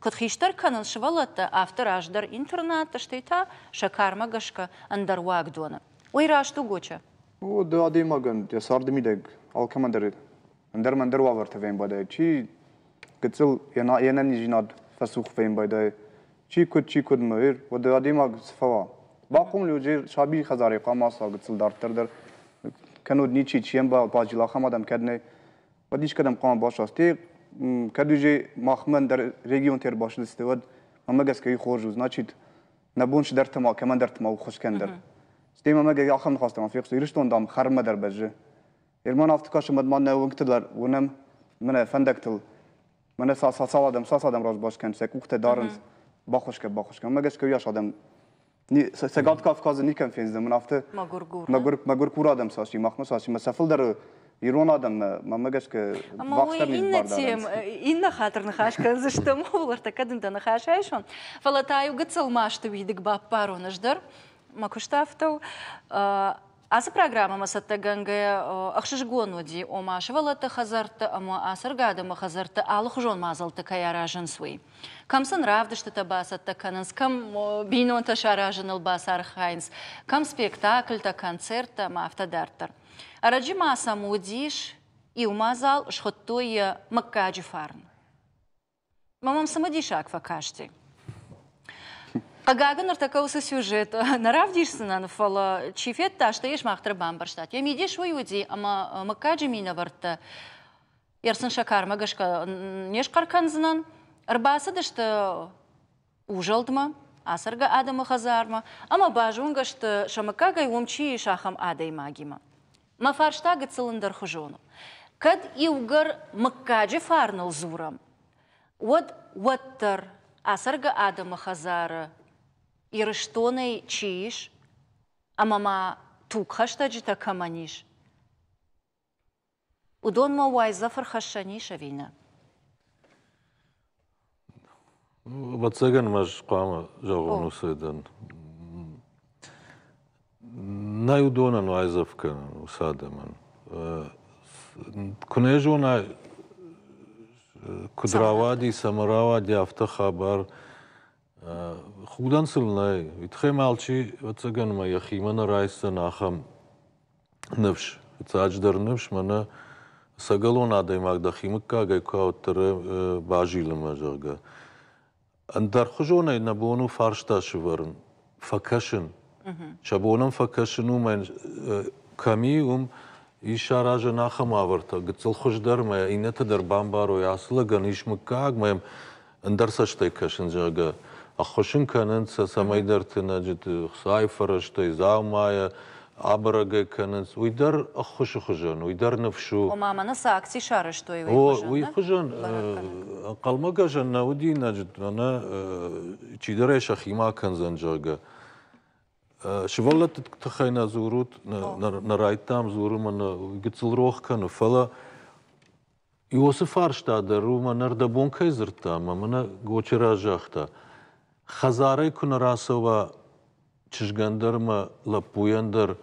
куыд хистӕр кӕнынц сывӕллӕттӕ, афтӕ раздӕр интернатты, стӕй та сӕ кармӕ гӕсгӕ ӕндӕр уагдоны. Уый раст у, Гоча? О, ды адӕймагӕн йӕ царды мидӕг алкӕмӕн дӕр ӕндӕр ӕндӕр уавӕртӕ фембӕлы. Чи гыццыл йе нӕниздзинад фӕцух фембӕлы, чи куыд, чи куыд мӕ, уӕд адӕймаг цы фӕуа? Бахъомыл сабийы хӕдзарӕй хъуамӕ ацӕуа гыццыл дарддӕр дӕр. Кӕннод ничи, чи ӕмбал базила, ахӕм адӕм кӕд нӕй. Уӕд искӕдӕм хъуамӕ басасти. Кӕд уже махмӕ ӕндӕр регионтӕ ӕрбацыдысты, уӕд мӕнмӕ гӕсгӕ уый хорз у. Значит, нӕ бон цыдӕртӕ ма, кӕмӕндӕрты ма у ххуыс кӕндӕр. Стӕй мӕнмӕ гӕсгӕ ахӕм ныхӕстӕ ма фехъуыстон. Ирыстон, дам, хӕрынмӕ дӕр бӕззы. Ерман афтӕ кӕсы, ӕмӕ ма нӕ уынгты дӕр уынӕм, мӕнӕ фӕндӕгтыл, мӕнӕ цал адӕм, цас адӕм разбас кӕнынц, сӕ къухтӕ дарынц, баххуыс кӕн, баххуыс кӕн. Мӕнмӕ гӕсгӕ уыйас адӕм Цӕгат Кавказы никӕм фендзынӕ, мын афтӕ мӕгуыр мӕгуыр адӕм цас и, махмӕ цас и, мӕ сӕ фылдӕр ирон адӕммӕ, мӕнмӕ гӕсгӕ, вахстӕр низ бар дарынц. Иннӕ хатыр ныхас кӕндзыстӕм, ууыл ӕртӕккӕ дын дӕ ныхас айсон. Фӕлӕ та иу гыццыл масты уидыг баппарон ӕз дӕр. Мӕ куыст афтӕ у. Ацы программӕмӕ цӕттӕгӕнгӕ ӕхсызгон уыди, ома сывӕллӕтты хӕдзӕртты ӕмӕ ацӕргӕ адӕмы хӕдзӕртты алыхуызон мадзӕлттӕ кӕй аразынц, уый. Кӕм сын равдыстытӕ бацӕттӕ кӕнынц, кӕм бинонтӕ саразыныл бацархайынц, кӕм спектакльтӕ, концерттӕ ӕмӕ афтӕ дарддӕр. Ӕрӕджы ма сӕм уыдис иу мадзал, схуыдтой йӕ Мыггаджы фарн. Мӕ мӕм цымыдисаг фӕкасти. Хъыгагӕн, ныртӕккӕ уыцы сюжет нӕ равдисдзынӕн, фӕлӕ чи федта, стӕй йӕ сымах дӕр бамбӕрстат. Йӕ мидис уый уыди, ӕмӕ мыггаджы минӕвӕрттӕ ӕрсын сӕ кармӕ гӕсгӕ не схъӕр кӕндзынӕн, ӕрбацыдысты узӕлдмӕ, ацӕргӕ адӕмы хӕдзармӕ ӕмӕ базонгӕ сты, сӕ мыггагӕй уым чи ис, ахӕм адӕймагимӕ. Мӕ фарста гыццыл ӕндӕрхуызон у. Кӕд иугӕр мыггаджы фарныл дзурӕм, уӕд уӕддӕр ацӕргӕ адӕмы хӕдзары Ирыстонӕй чи ис ӕмӕ ма тугхӕстӕджытӕ кӕмӕн ис, уыдонмӕ уайдзӕф ӕрхӕссӕн ис ӕви нӕ? Ӕвӕццӕгӕн ма ӕз хъуамӕ зӕгъон уыцы дӕн. Нӕй уыдонӕн уайдзӕф кӕнын уыцы адӕмӕн. Куы нӕ зонай, куыд рауади, цӕмӕ рауади, афтӕ хабар худӕн сыл нӕй. Уый тыххӕй ма алчи, ӕвӕццӕгӕн, мӕ йӕхимӕ нӕ райсдзӕн ахӕм ныфс. Фыццаджыдӕр ныфс, мӕнӕ ӕцӕгӕлон адӕймаг дӕхи мыггагӕй куы ауыдтӕр базилынмӕ, зӕгъгӕ. Ӕндӕрхуызонӕй нӕ бон у фарста сывӕрын, фӕкӕсын. Сӕ бон ӕм фӕкӕсын у, мӕн кӕм и, уым ис саразӕн ахӕм уавӕртӕ, гыццыл хуыздӕр мӕ иннӕтӕ дӕр бамбарой, ацы лӕгӕн ис мыггаг, мӕм ӕндӕр цӕстӕй кӕсын, зӕгъгӕ, ӕххуыс ын кӕнынц сӕ цӕмӕйдӕрты нӕджыты Хуыцауы фӕрӕзтӕй, дзаумайӕ, абӕрӕгӕй кӕнынц. Уый дӕр ӕххуысы хуызӕн, уый дӕр ныфс у. Ома, мӕнӕ цы акци сарӕзтой, уый хуызӕн? Уый хуызӕн ӕнхъӕлмӕгӕсӕн нӕ уыди, нӕджыт, мӕнӕ чидӕр ӕй сӕхимӕ кӕндзӕн, зӕгъгӕ. Сывӕллӕтты тыххӕй нӕ дзурут, нӕ райдтам дзурын, мӕнӕ гыццыл рох кӕны, фӕлӕ Иосы фарста дӕр у, мӕнӕ ӕрдӕбон кӕй дзырдта, ӕмӕ мӕнӕ Гочера загъта, хӕдзарӕй куы нӕ рацӕуа чызгӕн дӕр ӕмӕ лӕппуйӕн дӕр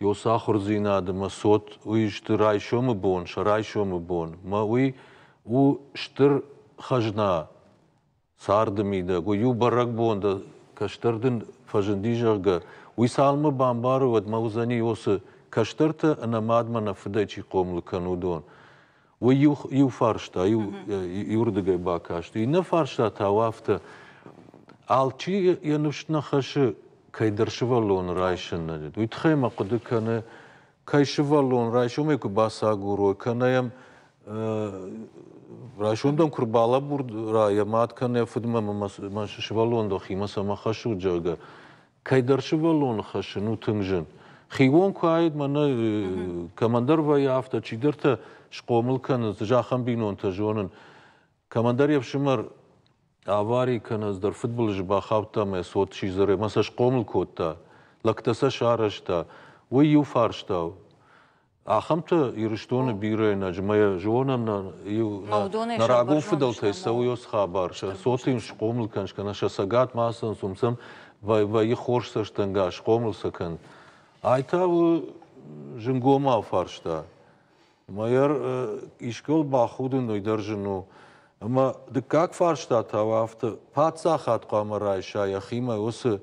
Иосы ахуырдзинад ӕмӕ цот, уый сты райсомы бон, сӕ райсомы бон, мӕ уый у стыр хӕзна царды мидӕг, уый иу бӕрӕгбон дӕ кӕстӕр дын фӕзынди, зӕгъгӕ, уый цалынмӕ бамбары, уӕдмӕ уыдзӕни уыцы кӕстӕртӕ ӕнӕ мадмӕ нӕ фыдӕй чи хъомыл кӕны, уыдон. Уый иу, иу фарста, иу, иуырдыгӕй бакаст. Иннӕ фарста та у афтӕ, алчи йӕ ныфс нӕ хӕссы кӕйдӕр сывӕллоны райсын. Уый тыххӕй мӕ хъуыды кӕны, кӕй сывӕллон райсомӕй куы бацагурой, кӕнӕ йӕм райсом дӕм куы рбалӕбурда йӕ мад кӕнӕ йӕ фыдмӕ мӕ сывӕллон дӕхимӕ цӕмӕ хӕссут, зӕгъгӕ, кӕйдӕр сывӕллоны хӕссын у тынг зын. Хион куы аид, мӕнӕ кӕмӕндӕр вӕййы афтӕ, чидӕртӕ схъомыл кӕнынц, ӕз ахӕм бинонтӕ зонын, Кӕмӕндӕр йе фсымӕр авари кӕнӕ дӕр фыдбылызы бахаудта ӕмӕ цот сидзӕрӕй ӕмӕ сӕ схъомыл кодта, лӕгтӕ сӕ сарӕзта. Уый иу фарста у. Ахӕмтӕ Ирыстоны бирӕ нӕ мӕ зонӕм нӕ иу нӕ рагон фыдӕлтӕй цӕуы уыцы хабар. Сӕ цоты йын схъомыл кӕн, кӕнӕ сӕ цӕгат ма ацӕуынц, уым сӕм вӕййы хорз цӕстӕнгас, схъомыл сӕ кӕн. Ай та у зынгомау фарста. Майор искӕуыл бахудын уый дӕр зын у. Ӕмӕ дыккаг фарста та у афтӕ, паддзахад хъуамӕ райса йӕхимӕ уыцы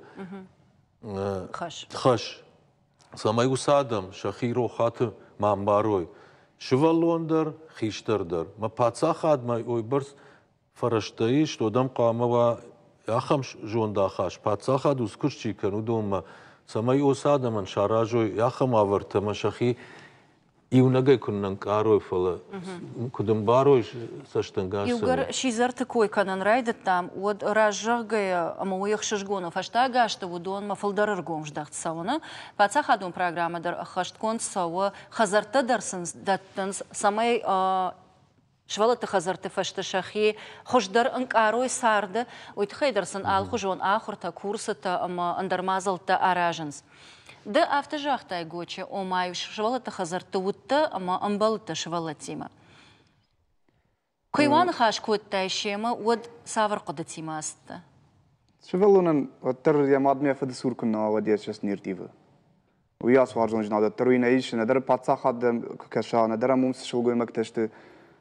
хӕс, цӕмӕй уыцы адӕм сӕхи рохаты ма мбарой. Сывӕллон дӕр, хистӕр дӕр. Мӕ паддзахадмӕ уыйбӕрц фӕрӕзтӕ ис, уӕд ӕм хъуамӕ уа ахӕм зондахаст, паддзахад уыцы куыст чи кӕны, уыдонмӕ, цӕмӕй уыцы адӕмӕн саразой ахӕм уавӕртӕ ӕмӕ сӕхи. Иунӕгӕй куыннӕ нкъарой, фӕлӕ куыд ӕмбарой цӕстӕнгас. Иугӕр сидзӕрты кой кӕнын райдыдтам, уӕд раззӕгъгӕйӕ ӕмӕ уый ӕхсызгон у, фӕстаг азты уыдонмӕ фылдӕр ӕргом здӕхт цӕуыны. Паддзахадон программӕ дӕр ӕххӕстгонд цӕуы, хӕдзӕрттӕ дӕр сын дӕттынц, цӕмӕй сывӕллӕтты хӕдзӕртты фӕстӕ сӕхи хуыздӕр ӕнкъарой царды, уый тыххӕй дӕр сын алыхуызон ахуыртӕ, курсытӕ ӕмӕ ӕндӕр мадзӕлттӕ аразынц. Ды афтӕ загътай, Гоче, ома-иу сывӕллӕтты хӕдзӕртты уыдтӕ ӕмӕ ӕмбӕлдтӕ сывӕллӕттимӕ. Куы-иу аныхас кодтай семӕ, уӕд цавӕр хъуыдытимӕ ацыдтӕ? Сывӕллонӕн уӕддӕр йӕ мадмӕ фыды цур куыннӕ уа, уӕд йӕ цӕст не рттивы. Уыйас уарзондзинад уӕддӕр уый нӕ ис, нӕдӕр паддзахад куы кӕса, нӕдӕр ӕм уым цы сылгоймӕгтӕ сты,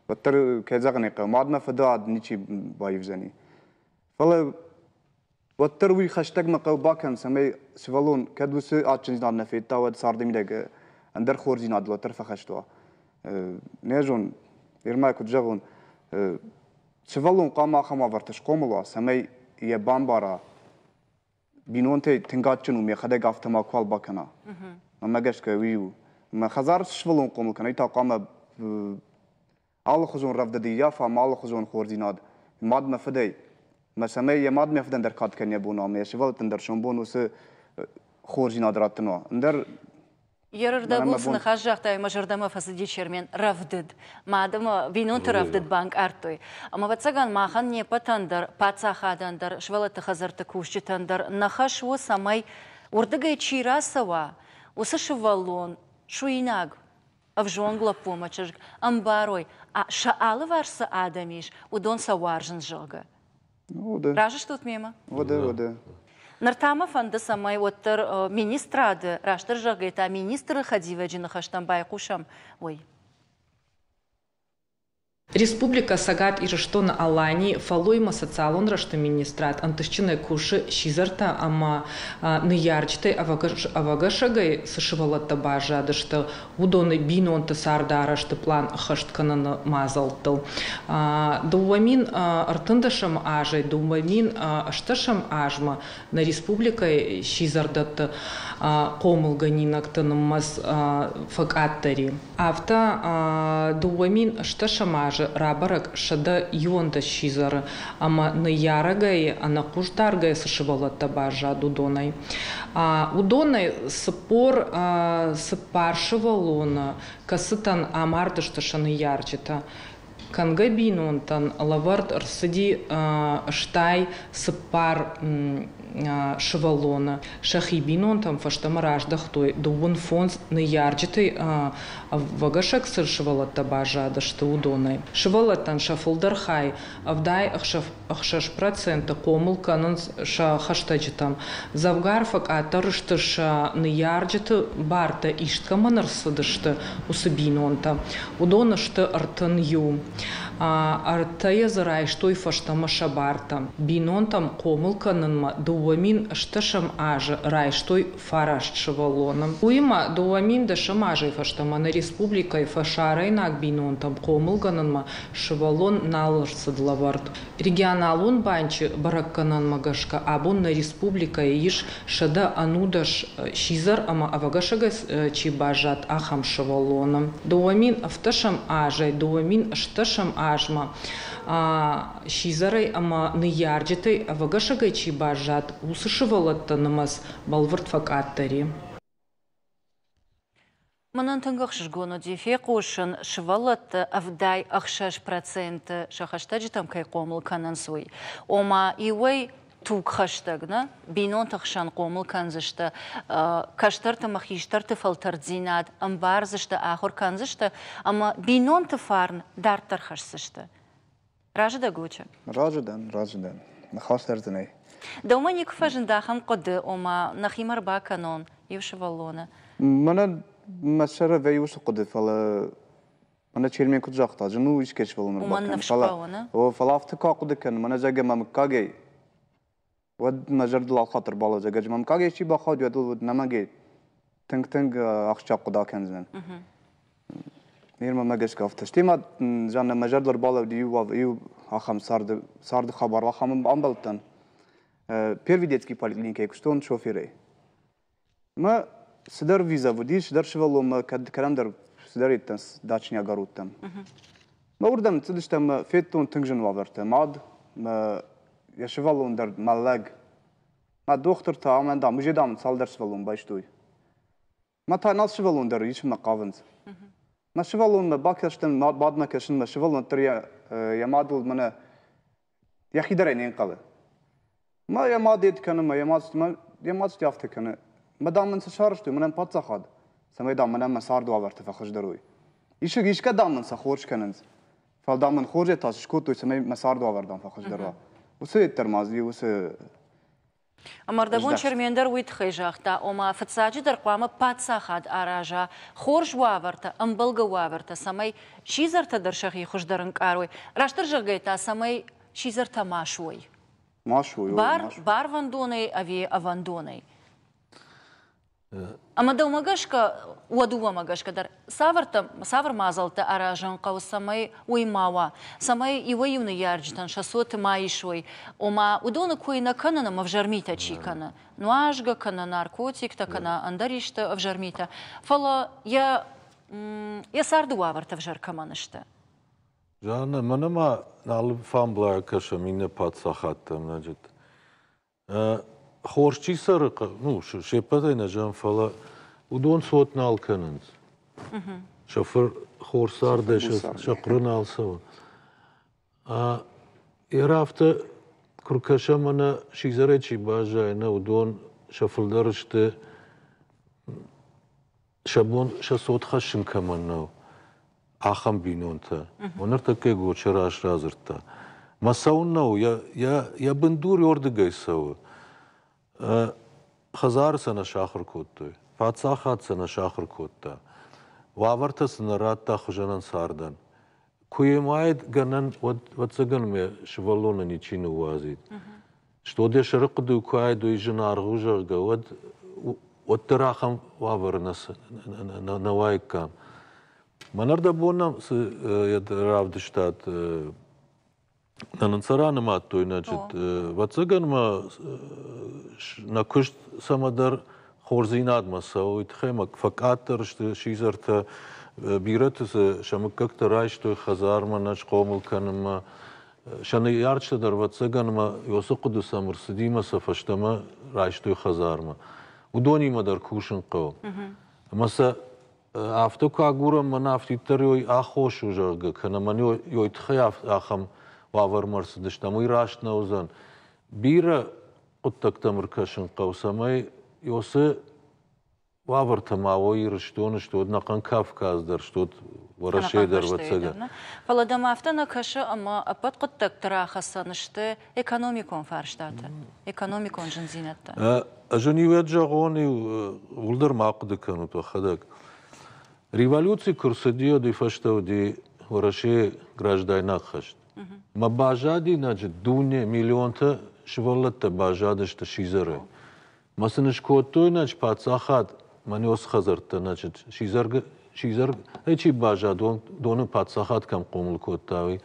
уӕддӕр, кӕй зӕгъын ӕй хъӕуы, мадмӕ фыды ад ничи баивдзӕни. Фӕлӕ уӕддӕр уый хӕстӕгмӕ хъӕуы бакӕнын, цӕмӕй сывӕллон кӕд уыцы адджындзинад нӕ федта, уӕд царды мидӕг ӕндӕр хорздзинадыл уӕддӕр фӕхӕст уа. Не зон, Ирмӕ куыд зӕгъон, сывӕллон хъуамӕ ахӕм уавӕрты схъомыл уа, цӕмӕй йӕ бамбара, бинонтӕй тынг адджын у, мӕхӕдӕг афтӕ макуал бакӕна. Мӕнмӕ гӕсгӕ уый у. Мӕ хӕдзары цы сывӕллон хъомыл кӕна, уый та хъуамӕ алыхуызон рӕвдыд ӕййафа ӕмӕ алыхуызон хорздзинад мад мӕ фыдӕй. Мӕ цӕмӕй йӕ мад мӕ фыдӕн дӕр кад кӕнын йӕ бон уа, ӕмӕ йӕ сывӕллӕттӕн дӕр сомбон уыцы хорздзинад раттын уа. Ӕндӕр Ерырдӕбон цы ныхас загътай, мӕ зӕрдӕмӕ фӕцыди Чермен, рӕвдыд. Мад ӕмӕ бинонты рӕвдыд банкъардтой. Ӕмӕ, ӕвӕццӕгӕн, махӕн не ппӕтӕн дӕр, паддзахадӕн дӕр, сывӕллӕтты хӕдзӕртты кусджытӕн дӕр нӕ хӕс у, цӕмӕй уырдыгӕй чи рацӕуа, уыцы сывӕллон суинаг ӕвзонг лӕппу ӕмӕ чызг ӕмбарой, сӕ алыварс цы адӕм ис, уыдон сӕ уарзынц, зӕгъгӕ. Разы стут мемӕ? Уӕдӕ, уӕдӕ. Ныр та мӕ фӕнды, цӕмӕй уӕддӕр министрады, растдӕр зӕгъгӕйӕ та министры хӕдивӕджы ныхӕстӕм байхъусӕм, уый. Республикӕ Цӕгат Ирыстоны-Аланийы фӕллоймӕ социалон рӕзты министрад ӕнтыстджынӕй кусы сидзӕртӕ ӕмӕ ныййарджытӕй ӕвӕгӕсӕгӕй цы сывӕллӕттӕ баззадысты, уыдоны бинонты цардарӕзты пълан ӕххӕст кӕныны мадзӕлттыл. 2013 азӕй 2008 азмӕ нӕ республикӕйы сидзӕрдӕтты хъомылгӕнинӕгты нымӕц фӕкъаддӕр и. Афтӕ 2008 азы рабӕрӕг 111 сидзӕры ӕмӕ ныййарӕгӕй ӕнӕхъусдаргӕ цы сывӕллӕттӕ баззад, уыдонӕй. Уыдонӕй 44 сывӕллоны, кӕцытӕн амардысты сӕ ныййарджытӕ. Кӕнгӕ бинонтӕн лӕвӕрд ӕрцыди 64 сывӕллоны. Сӕхи бинонтӕм фӕстӕмӕ раздӕхтой 35 ныййарджытӕй ӕвӕгӕсӕг цы сывӕллӕттӕ баззадысты, уыдонӕй. Сывӕллӕттӕн сӕ фылдӕр хай 76% хъомыл кӕнынц сӕ хӕстӕджытӕм. Дзӕвгар фӕкъаддӕр сты сӕ ныййарджыты бартӕ ист кӕмӕн ӕрцыдысты, уыцы бинонтӕ. Уыдон сты 31. Ӕртӕйӕ дзы райстой фӕстӕмӕ сӕ бартӕ. Бинонтӕм хъомыл кӕнынмӕ 2008 азы райстой фараст сывӕллоны. Уыимӕ 2010 азӕй фӕстӕмӕ нӕ республикӕйы фӕсарӕйнаг бинонтӕм хъомылгӕнынмӕ сывӕллон нал ӕрцыд лӕвӕрд. Регионалон банчы бӕрӕггӕнӕнмӕ гӕсгӕ абон нӕ республикӕйы ис 190 сидзӕр ӕмӕ ӕвӕгӕсӕгӕй чи баззад, ахӕм сывӕллоны. 2007 азӕй 2008 азмӕ сидзӕрӕй ӕмӕ ныййарджытӕй ӕвӕгӕсӕгӕй чи баззад, уыцы сывӕллӕтты нымӕц бӕлвырд фӕкъаддӕр и. Мӕнӕн тынг ӕхсызгон уыди фехъусын, сывӕллӕтты 76% сӕ хӕстӕджытӕм кӕй хъомыл кӕнынц, уый. Ома, иуӕй тугхӕстӕг нӕ, бинонты хсӕн хъомыл кӕндзысты, кӕстӕрты ӕмӕ хистӕрты фӕлтӕрддзинад ӕмбардзысты, ахуыр кӕндзысты ӕмӕ бинонты фарн дарддӕр хӕсдзысты. Разы дӕ, Гоча? Разы дӕн, разы дӕн. Ныхас дӕр дзы нӕй. Дӕумӕ никуы фӕзынд ахӕм хъуыды, ома нӕхимӕ ӕрбакӕнон иу сывӕллоны? Мӕнӕн мӕ сӕры вӕййы уыцы хъуыды, фӕлӕ мӕнӕ Чермен куыд загъта, зын у искӕй сывӕллон ӕрбакӕнын. Фӕлӕ, фӕлӕ афтӕ куы ахъуыды кӕнын, мӕнӕ зӕгъгӕ мӕ мыггагӕй, уӕд мӕ зӕрдыл алхатт ӕрбалӕудзӕн, зӕгъгӕ мӕ мыггагӕй чи бахауд, уӕд ыл уӕд нӕмӕгӕй тынг-тынг ахсджиаг хъуыды акӕндзынӕн. Ныр мӕмӕ гӕсгӕ афтӕ. Стӕй ма Жаннӕ мӕ зӕрдыл ӕрбалӕуди иу, иу ахӕм царды, царды хабар, ахӕм амбӕлдтӕн. Первый детский поликлиникӕйы куыстон шоферӕй. Мӕ цыдӕр виза уыди, цыдӕр сывӕллонмӕ кӕд кӕдӕмдӕр цыдӕриддӕр дачный огородтӕм. Мӕ уырдӕм цыдыстӕм ӕмӕ федтон тынг зын уавӕртӕ. Мад, мӕ йӕ сывӕллон дӕр мӕллӕг. Мӕ дохтыртӕ амӕн, дам, уже, дам, цалдӕр сывӕллон байстой. Мӕ та нал сывӕллон дӕр исынмӕ хъавынц. Мӕ сывӕллонмӕ бакастӕн, мадмӕ кӕсын, мӕ сывӕллон дӕр йӕ мадыл мӕнӕ йӕхи дӕр ӕй не нхъӕлы. Мӕ йӕ мад ед кӕны, мӕ йӕ мад афтӕ кӕны. Мӕ, дам, мын цы сарӕзтой, мӕнӕн паддзахад, цӕмӕй, дам, мӕнӕн мӕ царды уавӕртӕ фӕхуыздӕр уой. Исгӕ, дам, мын сӕ хорз кӕнынц. Фӕлӕ, дам, мын хорзӕй та цы скодтой, цӕмӕй мӕ царды уавӕр, дам, фӕхуыздӕр уа. Уыцы ед ма дзы уыцы Ӕмӕ ӕрдӕбон Чермен дӕр уый тыххӕй загъта, ома фыццаджыдӕр хъуамӕ паддзахад араза хорз уавӕртӕ, ӕмбӕлгӕ уавӕртӕ, цӕмӕй сидзӕртӕ дӕр сӕхи хуыздӕр ӕнкъарой, растдӕр зӕгъгӕйӕ та, цӕмӕй сидзӕртӕ ма суой. Ма суой. Бар, барвӕндонӕй ӕви ӕвӕндонӕй. Ӕмӕ дӕумӕ гӕсгӕ, уӕ дыууӕмӕ гӕсгӕ дӕр, цавӕртӕ, цавӕр мадзӕлттӕ аразын хъӕуы, цӕмӕй уый ма уа, цӕмӕй иуӕй-иу ныййарджытӕн сӕ цоты ма исой, ома уыдоны кой нӕ кӕнын ӕмӕ ӕвзӕр митӕ чи кӕны, нуазгӕ кӕнӕ наркотиктӕ кӕнӕ ӕндӕр исты ӕвзӕр митӕ, фӕлӕ йӕ йӕ царды уавӕртӕ ӕвзӕр кӕмӕн сты. Жанна, мӕнӕ ма алы фамблайӕ кӕсӕм иннӕ паддзахадтӕм, значит, Хорз чи цӕры, ну, се ппӕтӕй нӕ зӕгъын, фӕлӕ уыдон цот нал кӕнынц. Сӕ фыр хорз цардӕй сӕ хъуыры нал цӕуы. Йӕ афтӕ куы ркӕсӕм ӕнӕ сидзӕрӕй чи баззайы, нӕ уыдон сӕ фылдӕр сты сӕ бон сӕ цот хӕссын кӕмӕн нӕу, ахӕм бинонтӕ. Ныртӕккӕ Гоча раст радзырдта. Мӕ цӕуын нӕу, йӕ бындур уырдыгӕй цӕуы. Хӕдзары сӕ нӕ сахуыр кодтой, паддзахад сӕ нӕ сахуыр кодта. Уавӕртӕ сын нӕ радта хуызӕнӕн цардӕн. Куы йӕм уаид гӕнӕн, уӕд, ӕвӕццӕгӕн, мӕ сывӕллоны ничи ныууадзид. Что дӕ сӕры хъуыды куы уаид, уый зынаргъ у, зӕгъгӕ, уӕд уӕддӕр ахӕм уавӕры нӕ уаиккам. Мӕн ӕрдӕбон нӕм цы равдыстат, нӕ нын сӕ ранымадтой, значит, ӕвӕццӕгӕн ма нӕ куыст цӕмӕдӕр хорздзинадмӕ цӕуы, уый тыххӕй ма фӕкъаддӕр сты сидзӕртӕ, бирӕты сӕ мыггӕгтӕ райстой хӕдзармӕ нӕ схъомыл кӕнынмӕ. Сӕ ныййарджытӕ дӕр, ӕвӕццӕгӕн, ӕмӕ уыцы хъуыды сӕм ӕрцыди ӕмӕ сӕ фӕстӕмӕ райстой хӕдзармӕ. Уыдонимӕ дӕр кусын хъӕуы. Ӕмӕ сӕ афтӕ куы агурӕм, мӕнӕ афтиддӕр ой аххос у, зӕгъгӕ, кӕнӕ мӕн ой тыххӕй ахӕм уавӕрмӕ ӕрцыдыстӕм, уый раст нӕ уыдзӕн. Бирӕ хъуыддӕгтӕм ӕркӕсын хъӕуы, цӕмӕй уыцы уавӕртӕ ма уой Ирыстоны, сты уӕд ӕнӕхъӕн Кавказ дӕр, сты уӕд Уӕрӕсейы дӕр, ӕвӕццӕгӕн. Фӕлӕ дӕм афтӕ нӕ кӕсы, ӕмӕ ӕппӕт хъуыддӕгты рахӕцӕн сты экономикон фарстатӕ, экономикон зындзинӕдтӕ? Ӕз ын иуӕд зӕгъон, иу ууыл дӕр ма хъуыды кӕнут уӕхӕдӕг. Революци куы рцыди, уӕд уый фӕстӕ уыди Уӕрӕсейы граждайнаг хӕст. Мӕ баззади дуне миллионтӕ сывӕллӕттӕ баззадысты сидзӕрӕй. Мӕ сын скодтой, значит, паддзахад мӕнӕ хӕдзӕрттӕ, значит, сидзӕр, сидзӕрӕй чи баззад, доны паддзахад кӕм хъомыл кодта, уый.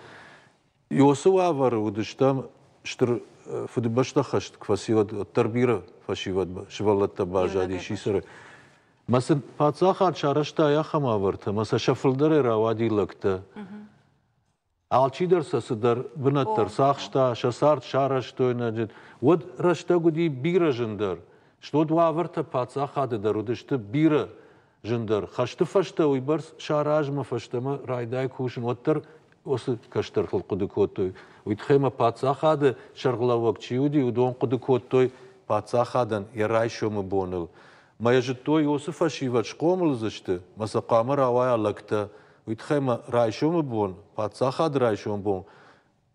Иосы уавӕры уыдыстӕм стыр Фыдыбӕстӕ хӕст куы фӕци, уӕддӕр бирӕ фӕсивӕд, сывӕллӕттӕ баззади сидзӕрӕй. Мӕ сын паддзахад сарӕзта ахӕм уавӕртӕ, мӕ сӕ сӕ фылдӕрӕй рауади лӕгтӕ. Алчидӕр сӕ цыдӕр бынӕттӕ рцахста, сӕ цард сарӕзтой, уӕд рӕстӕг уыди бирӕ зындӕр. Стод уавӕртӕ паддзахады дӕр уыдысты бирӕ зындӕр. Хӕсты фӕстӕ уыйбӕрц сӕ размӕ фӕстӕмӕ райдай кусын, уӕддӕр уыцы кӕстӕртыл хъуыды кодтой. Уый тыххӕй ма паддзахады сӕргълӕууӕг чи уыди, уыдон хъуыды кодтой паддзахадӕн йӕ райсомы боныл. Мӕ йӕ зыдтой, уыцы фӕсивӕд схъомыл уыдзысты, мӕ сӕ хъуамӕ рауайа лӕгтӕ. Уый тыххӕй мӕ райсомы бон, паддзахады райсомы бон,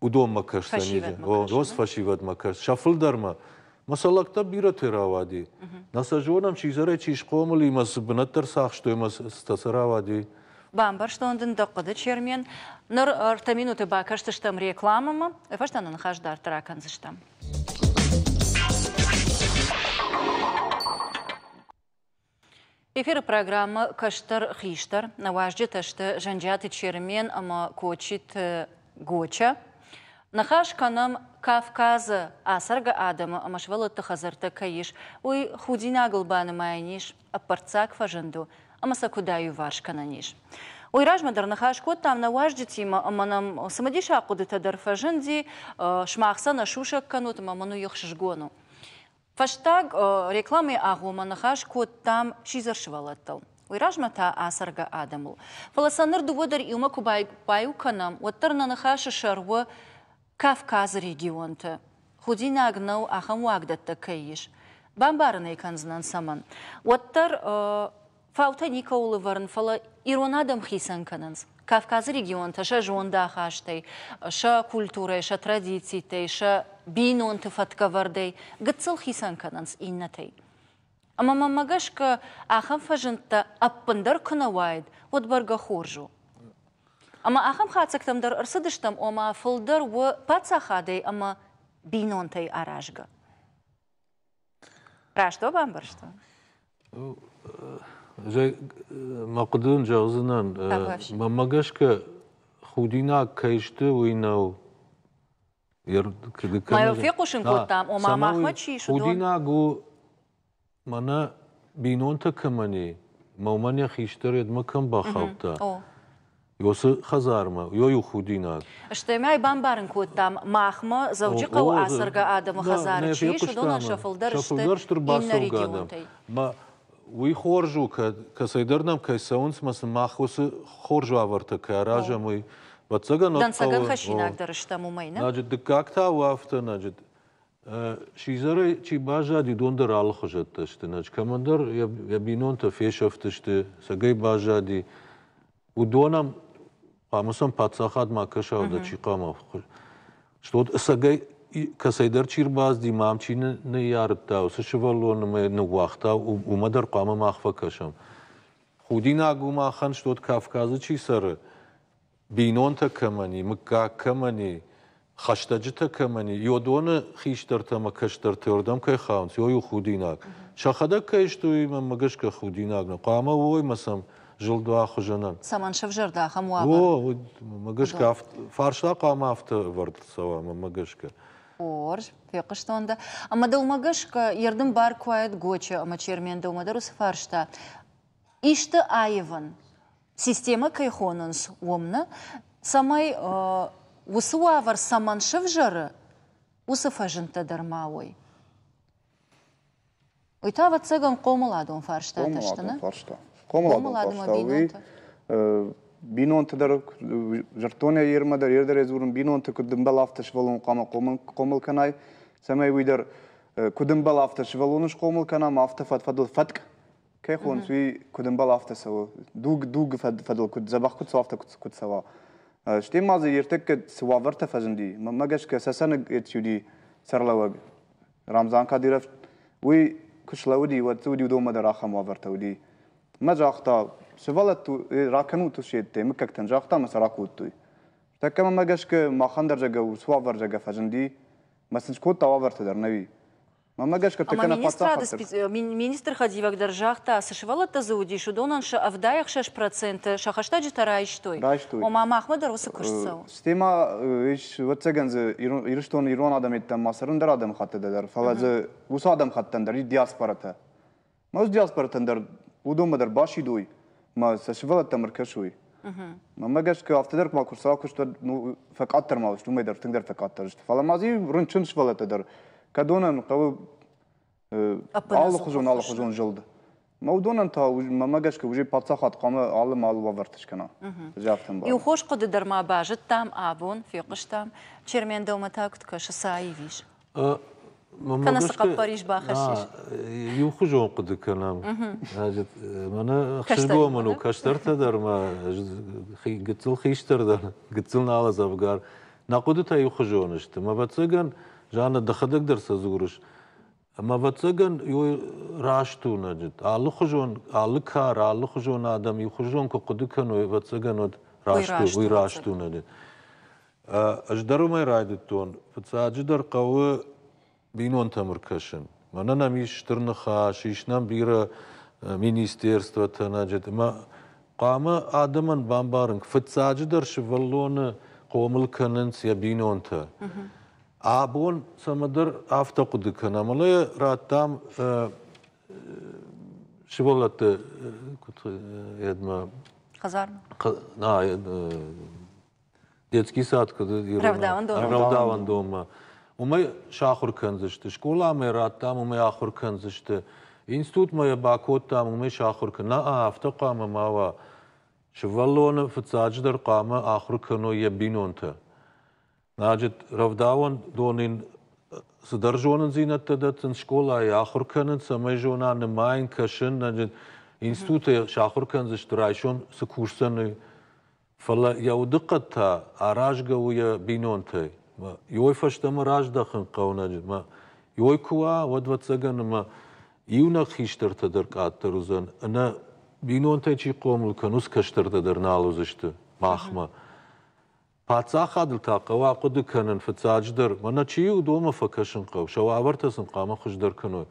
уыдонмӕ кӕсдзӕни. Рос фӕсивӕдмӕ кӕс, сӕ фылдӕрмӕ. Мӕ сӕ лӕгтӕ бирӕтӕ рауади. Нӕ сӕ зонӕм, сидзӕрӕй чи схъомыл и, мӕ цы бынӕттӕ рцахстой, мӕ цытӕ сӕ рауади. Бамбӕрстон дын дӕ хъуыды, Чермен. Ныр 3 минуты бакӕсдзыстӕм рекламӕмӕ, фӕстӕ нӕ ныхас дарддӕр акӕндзыстӕм. Эфиры программӕ «Кӕстӕр хистӕр» нӕ уазджытӕ сты Зӕнджиаты Чермен ӕмӕ Кочиты Гоча. Ныхас кӕнӕм Кавказы ацӕргӕ адӕмы ӕмӕ сывӕллӕтты хӕдзӕрттӕ кӕй ис, уый худинагыл банымайӕн ис, ӕппӕрццаг фӕзынд у. ӕмӕ сӕ куыд аиуварс кӕнӕн ис. Уый размӕ дӕр ныхас кодтам нӕ уазджытимӕ ӕмӕ нӕм цымыдисаг хъуыдытӕ дӕр фӕзынди, сымах сӕ нӕ сусӕг кӕнут ӕмӕ мын уый ӕхсызгон у. Фӕстаг рекламӕйы агъоммӕ ныхас кодтам сидзӕр сывӕллӕттыл. Уый размӕ та ацӕргӕ адӕмыл. Фӕлӕ сӕ ныр дыууӕ дӕр иумӕ куы баиу кӕнӕм, уӕддӕр нӕ ныхасы сӕр у Кавказы регионты. Худинаг нӕу, ахӕм уагдӕттӕ кӕй ис. Бамбарын ӕй кӕндзынӕн цӕмӕн. Уӕддӕр фаутӕ никӕуыл ӕвӕрын, фӕлӕ ирон адӕм хицӕн кӕнынц. Кавказы регионтӕ сӕ зондахастӕй, сӕ культурӕй, сӕ традицитӕй, сӕ бинонты фӕткӕвӕрдӕй гыццыл хицӕн кӕнынц иннӕтӕй. Ӕмӕ мӕнмӕ гӕсгӕ, ахӕм фӕзындтӕ ӕппындӕр куы нӕ уаид, уӕд бӕргӕ хорз у. Ӕмӕ ахӕм хатдзӕгтӕм дӕр ӕрцыдыстӕм, ома фылдӕр у паддзахадӕй ӕмӕ бинонтӕй аразгӕ. Раст уӕ бамбӕрстон? Мӕ хъуыды дын зӕгъдзынӕн, мӕнмӕ гӕсгӕ худинаг кӕй сты, уый нӕу. Ма фехъусын кодтам, ома махмӕ чи ис, уыдон. Худинаг у Мӕнӕ бинонтӕ кӕмӕн и, мӕ уымӕн йӕ хистӕр йедмӕ кӕм бахаудта, уыцы хӕдзармӕ, уый у худинаг. Стӕй ма бамбарын кодтам, махмӕ Дзӕуджыхъӕуы ацӕргӕ адӕмы хӕдзары чи ис, уыдонӕн сӕ фылдӕр сты иннӕ регионтӕй. Уый хорз у, кӕцӕйдӕр нӕм кӕй цӕуынц, мӕ сын мах уыцы хорз уавӕртӕ кӕй аразӕм, уый. Ӕвӕццӕгӕн, Дӕнцӕгӕн хӕссинаг дӕр стӕм уымӕй, нӕ? Значит, дыккаг та у афтӕ, значит, Сидзӕрӕй чи баззади, уыдон дӕр алыхуызӕттӕ сты. Кӕмӕндӕр йӕ бинонтӕ фесӕфтысты, цӕгӕй баззади. Уыдонӕн хъуамӕ сӕм паддзахад ма кӕса, уӕдӕ чи хъуамӕ Что цӕгӕй кӕцӕйдӕр чи рбацыди, мӕм чи ныййардта, уыцы сывӕллоны мӕ ныууагъта, уымӕ дӕр хъуамӕ мах фӕкӕсӕм. Худинаг у махӕн, что Кавказы чи цӕры, бинонтӕ кӕмӕн и, мыггаг кӕмӕн и, хӕстӕджытӕ кӕмӕн и, йодоны хистӕртӕ ӕмӕ кӕстӕртӕ уырдӕм кӕй хауынц, уый у худинаг. Сӕхӕдӕг кӕй сты, уый мӕнмӕ гӕсгӕ худинаг нӕ. Хъуамӕ уой мӕ сӕм зылд уа хуызӕнӕн. Цӕмӕн сӕвзӕрд ахӕм уавӕр? О, мӕ гӕсгӕ фарста хъуамӕ афтӕ ӕвӕрд цӕуа, мӕнмӕ гӕсгӕ. Хорз, фехъуыстон дӕ. Ӕмӕ дӕумӕ гӕсгӕ йе рдын бар куы уаид Гоча ӕмӕ Чермен дӕумӕ дӕр уыцы фарста исты аивын системӕ кӕй хонынц, уым нӕ, цӕмӕй уыцы уавӕр цӕмӕн сӕвзӕры, уыцы фӕзындтӕ дӕр ма уой. Уый та, ӕвӕццӕгӕн, хъомыладон фарстатӕ сты, нӕ? Фарста. Хъомыладон фарста. Уый бинонты дӕр зӕрдтонӕй ермӕ дӕр, ердӕрӕй дзурын, бинонты куыд ӕмбӕлы, афтӕ сывӕллон хъуамӕ хъомыл кӕнай, цӕмӕй уый дӕр куыд ӕмбӕлы, афтӕ сывӕллоны схъомыл кӕнӕм, афтӕ фӕд-фӕдыл фӕтк кӕй хонынц, уый куыд ӕмбӕлы, афтӕ цӕуы. Дуг дугы фӕдыл куыд дзӕбӕх куыд цӕуа, афтӕ куыд цӕуа. Стӕй ма дзы ӕртӕккӕ цы уавӕртӕ фӕзынди, мӕнмӕ гӕсгӕ Цӕцӕны чи уыди сӕргълӕууӕг Рамзан Кадыров, уый куы слӕууыди, уӕд дзы уыди уыдонмӕ дӕр ахӕм уавӕртӕ уыди. Мӕ загъта, сывӕллӕтты ракӕнут се дде мыггӕгтӕн, загъта ӕмӕ сӕ ракодтой. Тӕккӕ мӕнмӕ гӕсгӕ махӕн дӕр зӕгъгӕ уыцы уавӕр зӕгъгӕ фӕзынди, мӕ сын скодта уавӕртӕ дӕр, нӕуи. Мӕнмӕ гӕсгӕ Ӕмӕ министрады министр хӕдивӕг дӕр загъта, цы сывӕллӕттӕ дзы уыдис, уыдонӕн сӕ 76% сӕ хӕстӕджытӕ райстой. Райстой. Ома махмӕ дӕр уыцы куыст цӕуы. Стӕй ма ис, ӕвӕццӕгӕн дзы Ирыстоны ирон адӕм йеддӕмӕ ма цӕрын дӕр адӕмыхӕттытӕ дӕр, фӕлӕ дзы уыцы адӕмыхаттӕн дӕр ис диаспоратӕ. Ма уыцы диаспоратӕн дӕр уыдонмӕ дӕр басидой, ма сӕ сывӕллӕттӕм ӕркӕсой. Мӕнмӕ гӕсгӕ, афтӕ дӕр ма куы рцӕуа куыст, уӕд ну, фӕкъаддӕр ма уыдзысты, уымӕй дӕр тынгдӕр фӕкъаддӕр сты. Фӕлӕ ма дзы рынчын сывӕллӕттӕ дӕр, кӕдонӕн хъӕуы алыхуызон алыхуызон зылд. Мӕ уыдонӕн та, мӕнмӕ гӕсгӕ, уже паддзахад хъуамӕ алы алы уавӕрты скӕна. Иу хорз хъуыды дӕр ма базыдтам абон, фехъуыстам. Чермен, дӕумӕ та куыд кӕсы, цы аив ис? Кӕнӕ цы хъӕппӕрис бахӕссис? Иухуызон хъуыды кӕнӕм. Мӕнӕ ӕхсызгон мын у, кӕстӕртӕ дӕр ма гыццыл хистӕр дӕр, гыццыл нал ӕдзӕвгар. Нӕ хъуыдытӕ иухуызон сты. Мӕ ӕвӕццӕгӕн, Жанна, дӕхӕдӕг дӕр сӕ дзурыс. Ӕмӕ ӕвӕццӕгӕн, раст у, алыхуызон, алы кар, алыхуызон адӕм иухуызон куы хъуыды кӕной, ӕвӕццӕгӕн, уӕд раст у, уый раст у. Ӕз дӕр уымӕй райдыдтон. Фыццаджыдӕр хъӕуы бинонтӕм ӕркӕсын. Мӕнӕ нӕм ис стыр ныхас, ис нӕм бирӕ министерствотӕ, ӕмӕ хъуамӕ адӕмӕн бамбарын, фыццаджыдӕр сывӕллоны хъомыл кӕнынц йӕ бинонтӕ. Абон цӕмӕдӕр афтӕ хъуыды кӕнӕм, ӕмӕ радтам. Сывӕллӕтты куыд едмӕ хӕдзармӕ? На, детский сад куыд рӕвдауӕндонмӕ. Уымӕй сахуыр кӕндзысты. Скъоламӕ радтам, уымӕй ахуыр кӕндзысты. Институтмӕ йӕ бакодтам, уымӕй сахуыр кӕн. Нӕ, афтӕ хъуамӕ ма уа. Сывӕллоны фыццаджыдӕр хъуамӕ ахуыр кӕной йӕ бинонтӕ. Значит, рӕвдауӕндон ын цыдӕр зонындзинӕдтӕ дӕттын, скъолайы ахуыр кӕнын, цӕмӕй зона нымайын, кӕсын, значит, институты сахуыр кӕндзысты, райсом цы кусдзӕн, уый. Фӕлӕ йӕ удыхъӕд та аразгӕ у йӕ бинонтӕй. Иой фӕстӕмӕ раздӕхын хъӕуы, значит, мӕ иой куы уа, уӕд, ӕвӕццӕгӕн, ӕмӕ иунӕг хистӕртӕ дӕр къаддӕр уыдзӕн, ӕнӕ бинонтӕй чи хъомыл кӕны, уыцы кӕстӕртӕ дӕр нал уыдзысты махмӕ. Паддзахадыл та хъӕуы ахъуыды кӕнын фыццаджыдӕр, мӕнӕ чи у, уыдонмӕ фӕкӕсын хъӕуы, сӕ уавӕртӕ сын хъуамӕ хуыздӕр кӕной.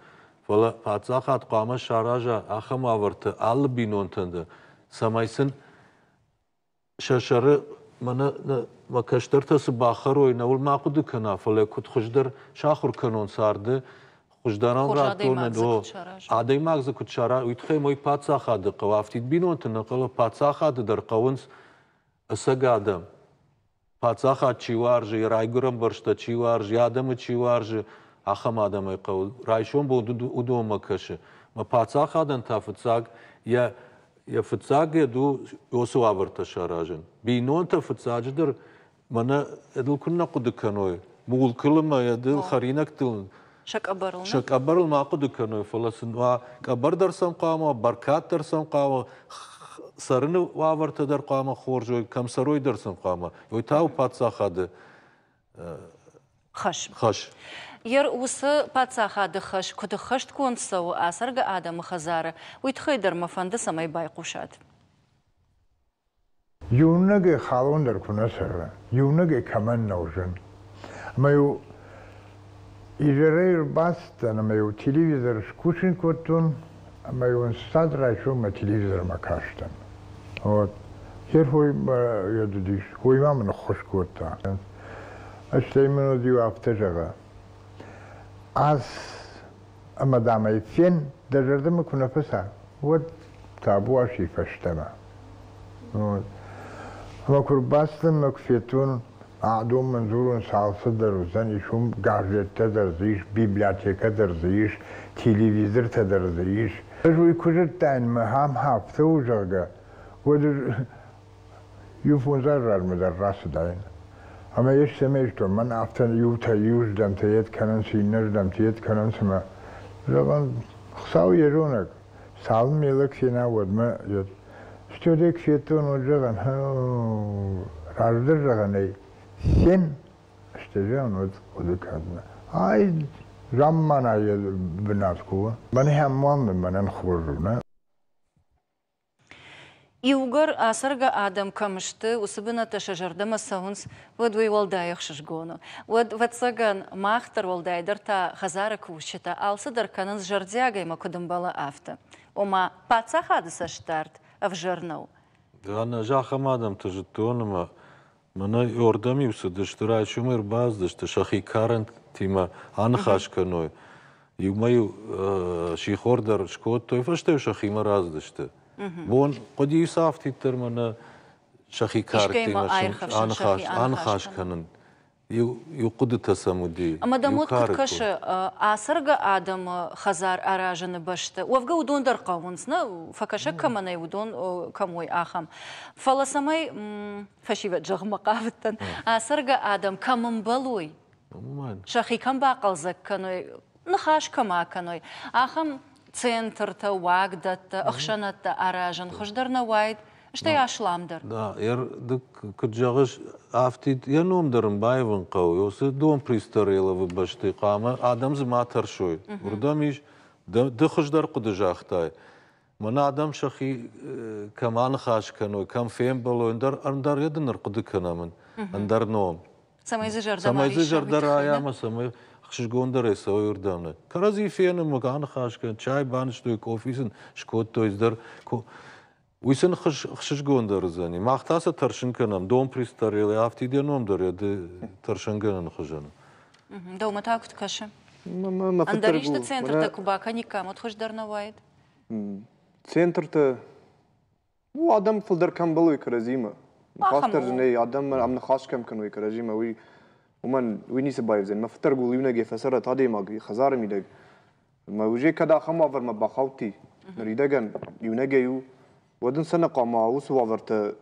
Фӕлӕ паддзахад хъуамӕ сараза ахӕм уавӕртӕ алы бинонтӕн дӕр, цӕмӕй сын сӕ сӕры мӕнӕ мӕ кӕстӕртӕ цы бахӕрой, нӕуыл ма хъуыды кӕна, фӕлӕ куыд хуыздӕр сахуыр кӕнон царды, хуыздӕрӕн радтон, адӕймаг дзы куыд сараза, уый тыххӕй мой паддзахады хъӕуы, афтид бинонты нӕ хъӕуы, паддзахады дӕр хъӕуынц ӕцӕг адӕм, паддзахад чи уарзы, йӕ райгуырӕн бӕстӕ чи уарзы, йӕ адӕмы чи уарзы, ахӕм адӕмӕй хъӕуы. Райсом бон уыдонмӕ кӕсы. Мӕ паддзахадӕн та фыццаг йӕ йӕ фыццаг йӕд у уыцы уавӕртӕ саразын. Бинонтӕ фыццаджыдӕр мӕнӕ дыл куыннӕ хъуыды кӕной, мулкыл ӕмӕ йӕ дыл хӕринӕгтыл сӕ къӕбӕрыл сӕ къӕбӕрыл ма хъуыды кӕной, фӕлӕ сын уа къӕбӕр дӕр сӕм хъуамӕ, бӕркад дӕр сӕм хъуамӕ, цӕрыны уавӕртӕ дӕр хъуамӕ хорз уой, кӕм цӕрой дӕр сын хъуамӕ. Уый та у паддзахады хӕс. Хӕс. Ер уыцы паддзахады хӕс куыд ӕххӕстгонд цӕуы ацӕргӕ адӕмы хӕдзары, уый тыххӕй дӕр мӕ фӕнды, цӕмӕй байхъусат. Иунӕгӕй халон дӕр куы нӕ цӕры, иунӕгӕй кӕмӕн нӕу зын. Ӕмӕ-иу изӕрӕй ӕрбацыдтӕн ӕмӕ-иу телевизор скусын кодтон ӕмӕ-иу ӕнцад райсоммӕ телевизормӕ кастӕн. Вот. Херхой уыдис, уый ма мын ӕххуыс кодта. Стӕй мын уыд иу афтӕ зӕгъы, ӕз ӕмӕ дам ӕй фен, дӕ зӕрдӕмӕ куы нӕ фӕца, уӕд табуаси фӕстӕмӕ. Ӕмӕ куы рбацыдтӕн ӕмӕ куы федтон, адон мын дзурынц, алцыдӕр уыдзӕнис уым, газеттӕ дӕр дзы ис, библиотекӕ дӕр дзы ис, телевизортӕ дӕр дзы ис. Ӕз уый куы зыдтаин, мӕ ахӕм афтӕ у, зӕгъгӕ, уӕд ӕз иу фондз азы размӕ дӕр рацыдаин. Ӕмӕ йе цӕмӕй зыдтон, мӕн афтӕ иутӕ иуыздӕмтӕ йед кӕнынц, иннӕрдӕмтӕ йед кӕнынц ӕмӕ, зӕгъӕн, Хуыцау йӕ зонӕг, цалынмӕ лӕг фена, уӕдмӕ йед. Стӕй куы федтон, уӕд зӕгъӕн, раздӕр зӕгъӕн ӕй, фен, стӕй зӕгъӕн, уӕд хъуыды кӕндзынӕ. Ай замманайы бынат куы у. Мӕн ахӕм мӕнӕн хорз у, нӕ? Иугӕр ацӕргӕ адӕм кӕм сты, уыцы бынӕттӕ сӕ зӕрдӕмӕ цӕуынц, уӕд уый уӕлдай ӕхсызгон у. Уӕд, ӕвӕццӕгӕн, мах дӕр, уӕлдайдӕр та хӕдзары кусджытӕ, алцыдӕр кӕнынц зӕрдиагӕй ӕмӕ куыд ӕмбӕлы, афтӕ. Ома, паддзахады цӕстдард ӕвзӕр нӕу. Ӕз ахӕм адӕмты зыдтон ӕмӕ мӕнӕ иордӕм-иу цыдысты, райсомӕй ӕрбацыдысты, сӕхи карӕнтимӕ аныхас кӕной. Иумӕ-иу сихор дӕр скодтой, фӕстӕ-иу сӕхимӕ рацыдысты. Бон хъуыди сӕ афтиддӕр мӕнӕ сӕхи кӕрттимӕ аныхас кӕнын. Иу хъуыдытӕ сӕм уыди. Ӕмӕ дӕм уӕд куыд кӕсы, ацӕргӕ адӕмы хӕдзар аразыны бӕсты, уӕвгӕ уыдон дӕр хъӕуынц, нӕ фӕкӕсӕг кӕмӕ нӕй, уыдон кӕм уой, ахӕм. Фӕлӕ цӕмӕй фӕсивӕд зӕгъынмӕ хъавыдтӕн, ацӕргӕ адӕм кӕм ӕмбӕлой, сӕхи кӕм бахъӕлдзӕг кӕной, ныхас кӕм акӕной, ахӕм центртӕ, уагдӕттӕ, ӕхсӕнадтӕ аразын хуыздӕр нӕ уаид, стӕй асламдӕр. Да, ды куыд зӕгъыс, афтид йӕ ном дӕр ын баивын хъӕуы. Уыцы дом Престареловы бӕсты хъуамӕ адӕм дзы ма тӕрсой. Уырдӕм ис, ды хуыздӕр хъуыды загътай. Мӕнӕ адӕм сӕхи кӕм аныхас кӕной, кӕм фембӕлой, ӕндӕр ӕндӕр йӕ дын ӕрхъуыды кӕнӕм ӕндӕр ном. Цӕмӕй дзы зӕрдӕ Цӕмӕй дзы зӕрдӕ райа ӕмӕ цӕмӕй ӕхсызгондӕрӕй цӕуой уырдӕм. Кӕрӕдзи фенынмӕ аныхас кӕн, чай банызтой, къофи сын скодтой, дӕр. Уый сын хсызгондӕр уыдзӕни. Мах та сӕ тӕрсын кӕнӕм. Дом престарелый, афтид йӕ ном дӕр ды тӕрсынгӕнӕн хуызӕн. Дӕумӕ та куыд кӕсы? Ӕндӕр исты центртӕ куы бакӕниккам, уӕд хуыздӕр нӕ уаид? Центрты ну, адӕм фылдӕр кӕм бӕлой кӕрӕдзимӕ. Ныхас дӕр дзы нӕй, адӕм ӕмныхас кӕм кӕной кӕрӕдзимӕ, уый уымӕн уый ницы баивдзӕн. Мӕ фыддӕргул иунӕгӕй фӕцӕрӕт адӕймаг хӕдзары мидӕг. Мӕ уже кӕд ахӕм уавӕрмӕ бахаудти, ныридӕгӕн иунӕгӕй у, уӕд ын сӕ нӕ хъуамӕ уыцы уавӕртӕ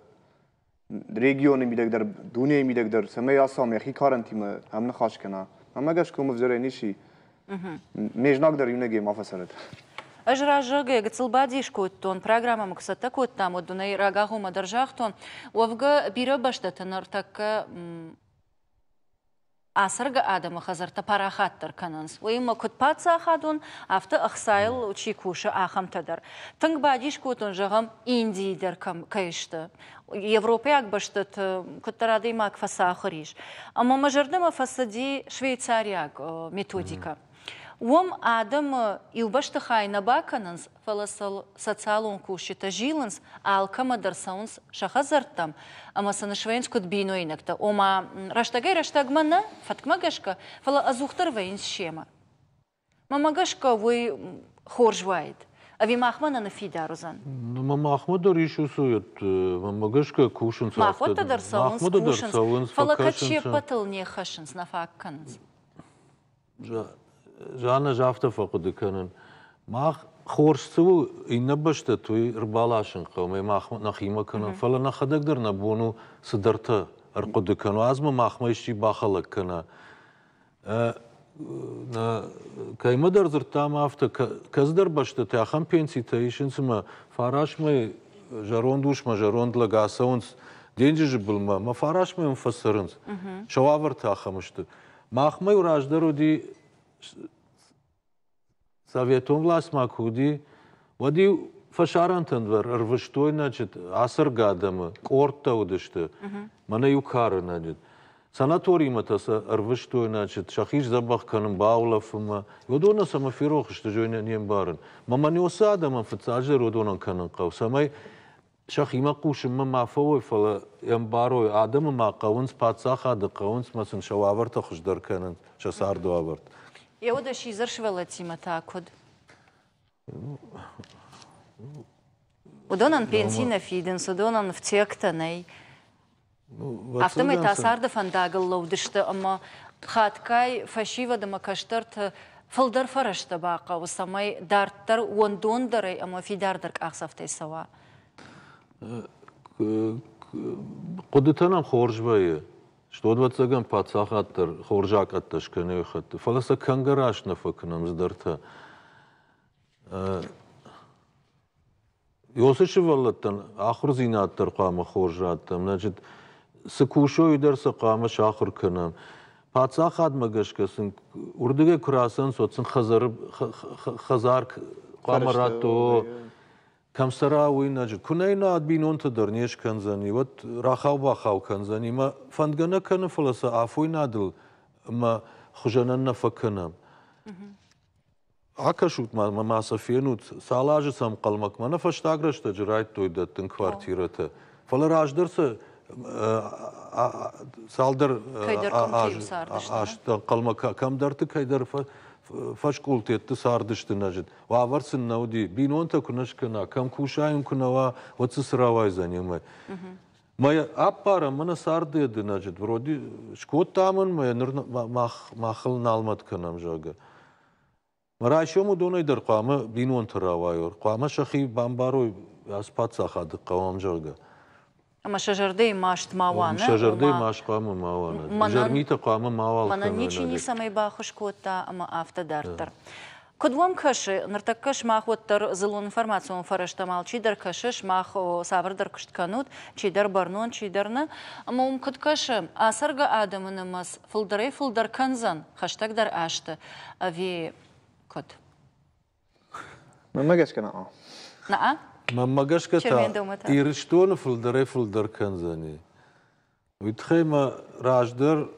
регионы мидӕг дӕр, дунейы мидӕг дӕр, цӕмӕй ацӕуӕм йӕхи карӕнтимӕ ӕмныхас кӕна. Мӕнмӕ гӕсгӕ уым ӕвзӕрӕй ницы Ме знаг дӕр иунӕгӕй ма фӕцӕрӕд. Ӕз раззагӕй гыццыл бадис кодтон, программӕмӕ куы цӕттӕ кодтам, уӕд дын ӕй рагагъоммӕ дӕр загътон. Уӕвгӕ бирӕ бӕстӕты ныртӕккӕ ацӕргӕ адӕмы хӕдзӕрттӕ парахатдӕр кӕнынц. Уыимӕ куыд паддзахадон, афтӕ ӕхцайыл чи кусы, ахӕмтӕ дӕр. Тынг бадис кодтон, зӕгъӕм, Индийы дӕр кӕм кӕй сты. Европӕйаг бӕстӕты куыддӕр адӕймаг фӕцахуыр ис. Ӕмӕ мӕ зӕрдӕмӕ фӕцыди швейцариаг методикӕ. Уым адӕмы иу бӕстыхай нӕ бакӕнынц, фӕлӕ сыл социалон кусджытӕ зилынц, алкӕмӕ дӕр цӕуынц сӕ хӕдзӕрттӕм ӕмӕ сын свӕййынц куыд бинойнӕгтӕ, ома рӕстӕгӕй-рӕстӕгмӕ нӕ, фӕткмӕ гӕсгӕ, фӕлӕ ӕдзухдӕр вӕййынц семӕ. Мӕнмӕ гӕсгӕ, уый хорз уаид. Ӕви махмӕ нӕ ныффидар уыдзӕн? Мӕ махмӕ дӕр ис уыцы, мӕнмӕ гӕсгӕ кусынц Махуӕттӕ дӕр цӕуынц, кусынц, фӕлӕ кӕд се ппӕтыл не ххӕссынц, нӕ фаг кӕнынц. Жанна, ӕз афтӕ фӕхъуыды кӕнын. Мах хорз цы у, иннӕ бӕстӕты уый ӕрбаласын хъӕуы, мах нӕхимӕ кӕнӕм, фӕлӕ нӕхӕдӕг дӕр нӕ бон у цыдӕртӕ ӕрхъуыды кӕнын. Уадз ма махмӕ исчи бахӕлӕг кӕна. Кӕимӕдӕр дзырдтам афтӕ, кӕцыдӕр бӕстӕты ахӕм пенситӕ исынц ӕмӕ фарасмӕ зӕронд усмӕ зӕронд лӕг ацӕуынц денджызы былмӕ ӕмӕ фарасмӕ уым фӕцӕрынц. Сӕ уавӕртӕ ахӕм сты. Махмӕ-иу раздӕр уыди Советон власть ма куы уыди, уӕд-иу фӕсарӕнтӕн дӕр ӕрвыстой значит, ацӕргӕ адӕмы, къордтӕ уыдысты, мӕнӕ иу кары значит. Санаторимӕ та сӕ ӕрвыстой, значит, сӕхи сдзӕбӕх кӕнын, баулӕфынмӕ. Уыдонӕн цӕмӕ ферох сты, зоны не мбарын. Мӕ мӕн уыцы адӕмӕн фыццаджыдӕр уыдонӕн кӕнын хъӕуы, цӕмӕй сӕхимӕ хъусынмӕ ма фӕуой, фӕлӕ ӕмбарой, адӕмы ма хъӕуынц, паддзахады хъӕуынц мӕ сын сӕ уавӕртӕ хуыздӕр кӕнынц, сӕ царды уавӕртӕ. Йӕ уӕдӕ сидзӕр сывӕллӕттимӕ та куыд? Уыдонӕн пенси нӕ фидынц, уыдонӕн ӕфтиӕгтӕ нӕй. Афтӕмӕй та царды фӕндагыл лӕуд сты ӕмӕ хатгай фӕсивӕд ӕмӕ кӕстӕрты фылдӕр фӕрӕзтӕ бахъӕуы, цӕмӕй дарддӕр уӕндондӕрӕй ӕмӕ фидардӕр къахдзӕфтӕй цӕуа. Хъуыдытӕ нӕм хорз вӕййы. Стӕй, ӕвӕццӕгӕн, паддзахад дӕр хорз закъӕттӕ скӕны хатт, фӕлӕ сӕ кӕнгӕ раст нӕ фӕкӕнӕм цыдӕртӕ. Уыцы сывӕллӕттӕн ахуырдзинад дӕр хъуамӕ хорз раттӕм. Значит, цы кусой, уый дӕр сӕ хъуамӕ сахуыр кӕнӕм. Паддзахадмӕ гӕсгӕ сын уырдыгӕй куы рацӕуынц, уӕд сын хӕдзары хӕдзар хъуамӕ радтой. Кӕм цӕра, уый значит, куы нӕ йын ад бинонтӕ дӕр не скӕндзӕни, уӕд рахау-бахау кӕндзӕни. Мӕ фӕндгӕ нӕ кӕны, фӕлӕ сӕ афойнадыл ӕмӕ хуызӕнӕн нӕ фӕкӕнӕм. Акӕсут-ма ӕмӕ ма сӕ фенут, цал азы сӕм ӕнхъӕлмӕ мӕнӕ фӕстаг рӕстӕджы райдтой дӕттын квартирӕтӕ. Фӕлӕ раздӕр сӕ цалдӕр азты ӕнхъӕлмӕ кӕмдӕрты кӕйдӕр фӕскъултетты цардысты нӕзыд. Уавӕр сын нӕ уыди. Бинонтӕ куы нӕ скӕна, кӕм куса йын куы нӕ уа, уӕд дзы цы рауайдзӕни уымӕй. Мӕ ӕппарӕм, мӕнӕ царды значит, вроде скодтам ын, мӕ ныр махыл нал мӕт кӕнӕм, зӕгъгӕ. Райсом уыдонӕй дӕр хъуамӕ бинонты рауайой, хъуамӕ сӕхи бамбарой ацы паддзахады хъӕуӕм, зӕгъгӕ. Ӕмӕ сӕ зӕрдӕйы маст ма уа, нӕ? Сӕ зӕрдӕйы маст хъуамӕ ма уа, нӕ. Зӕрмитӕ хъуамӕ мауал кӕной. Мӕнӕн ничи ницӕмӕй баххуыс кодта ӕмӕ афтӕ дарддӕр. Куыд уӕм кӕсы, ныртӕккӕ сымах уӕддӕр дзыллон информацион фӕрӕзтӕм алчидӕр кӕсы, сымах цавӕрдӕр куыст кӕнут, чидӕр бӕрнон, чидӕр нӕ. Ӕмӕ уым куыд кӕсы, ацӕргӕ адӕмы нымӕц фылдӕрӕй-фылдӕр кӕндзӕн хӕстӕгдӕр азты ӕви куыд? Мӕнмӕ гӕсгӕ наа. Наа? Мӕнмӕ гӕсгӕ та Ирыстоны фылдӕрӕй-фылдӕр кӕндзӕни. Уый тыххӕй мӕ раздӕр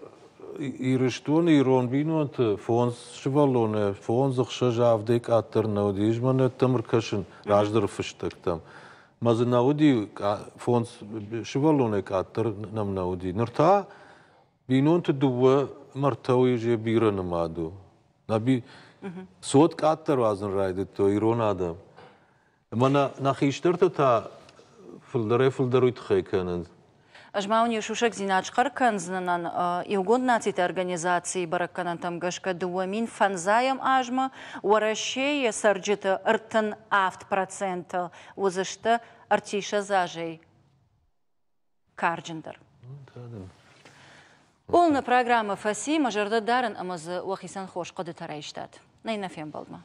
Ирыстоны ирон бинонты фондз сывӕллоны, фондз, ӕхсӕз, авдӕй къаддӕр нӕ уыди. Ӕз мӕнӕттӕм ӕркӕсын раздӕры фыстӕгтӕм. Мӕ дзы нӕ уыди фондз сывӕллонӕй къаддӕр нӕм нӕ уыди. Ныр та бинонты дыууӕ мӕрдтӕ уый бирӕ нымад у. Цот къаддӕр уадзын райдыдтой ирон адӕм. Ӕмӕ нӕ хистӕртӕ та фылдӕрӕй-фылдӕр уый тыххӕй кӕнынц. Ӕз ма уын иу сусӕгдзинад схъӕр кӕндзынӕн. Иугонд Нациты Организацийы бӕрӕггӕнӕнтӕм гӕсгӕ 2005 азмӕ Уӕрӕсейы цӕрджыты 37% уыдзысты ӕртиссӕдз азӕй карджындӕр. Ууыл нӕ программӕ фӕци. Мӕ зӕрдӕ дарын ӕмӕ дзы уӕхицӕн хорз хъуыдытӕ райстат. Нӕ нӕ фембӕлдмӕ.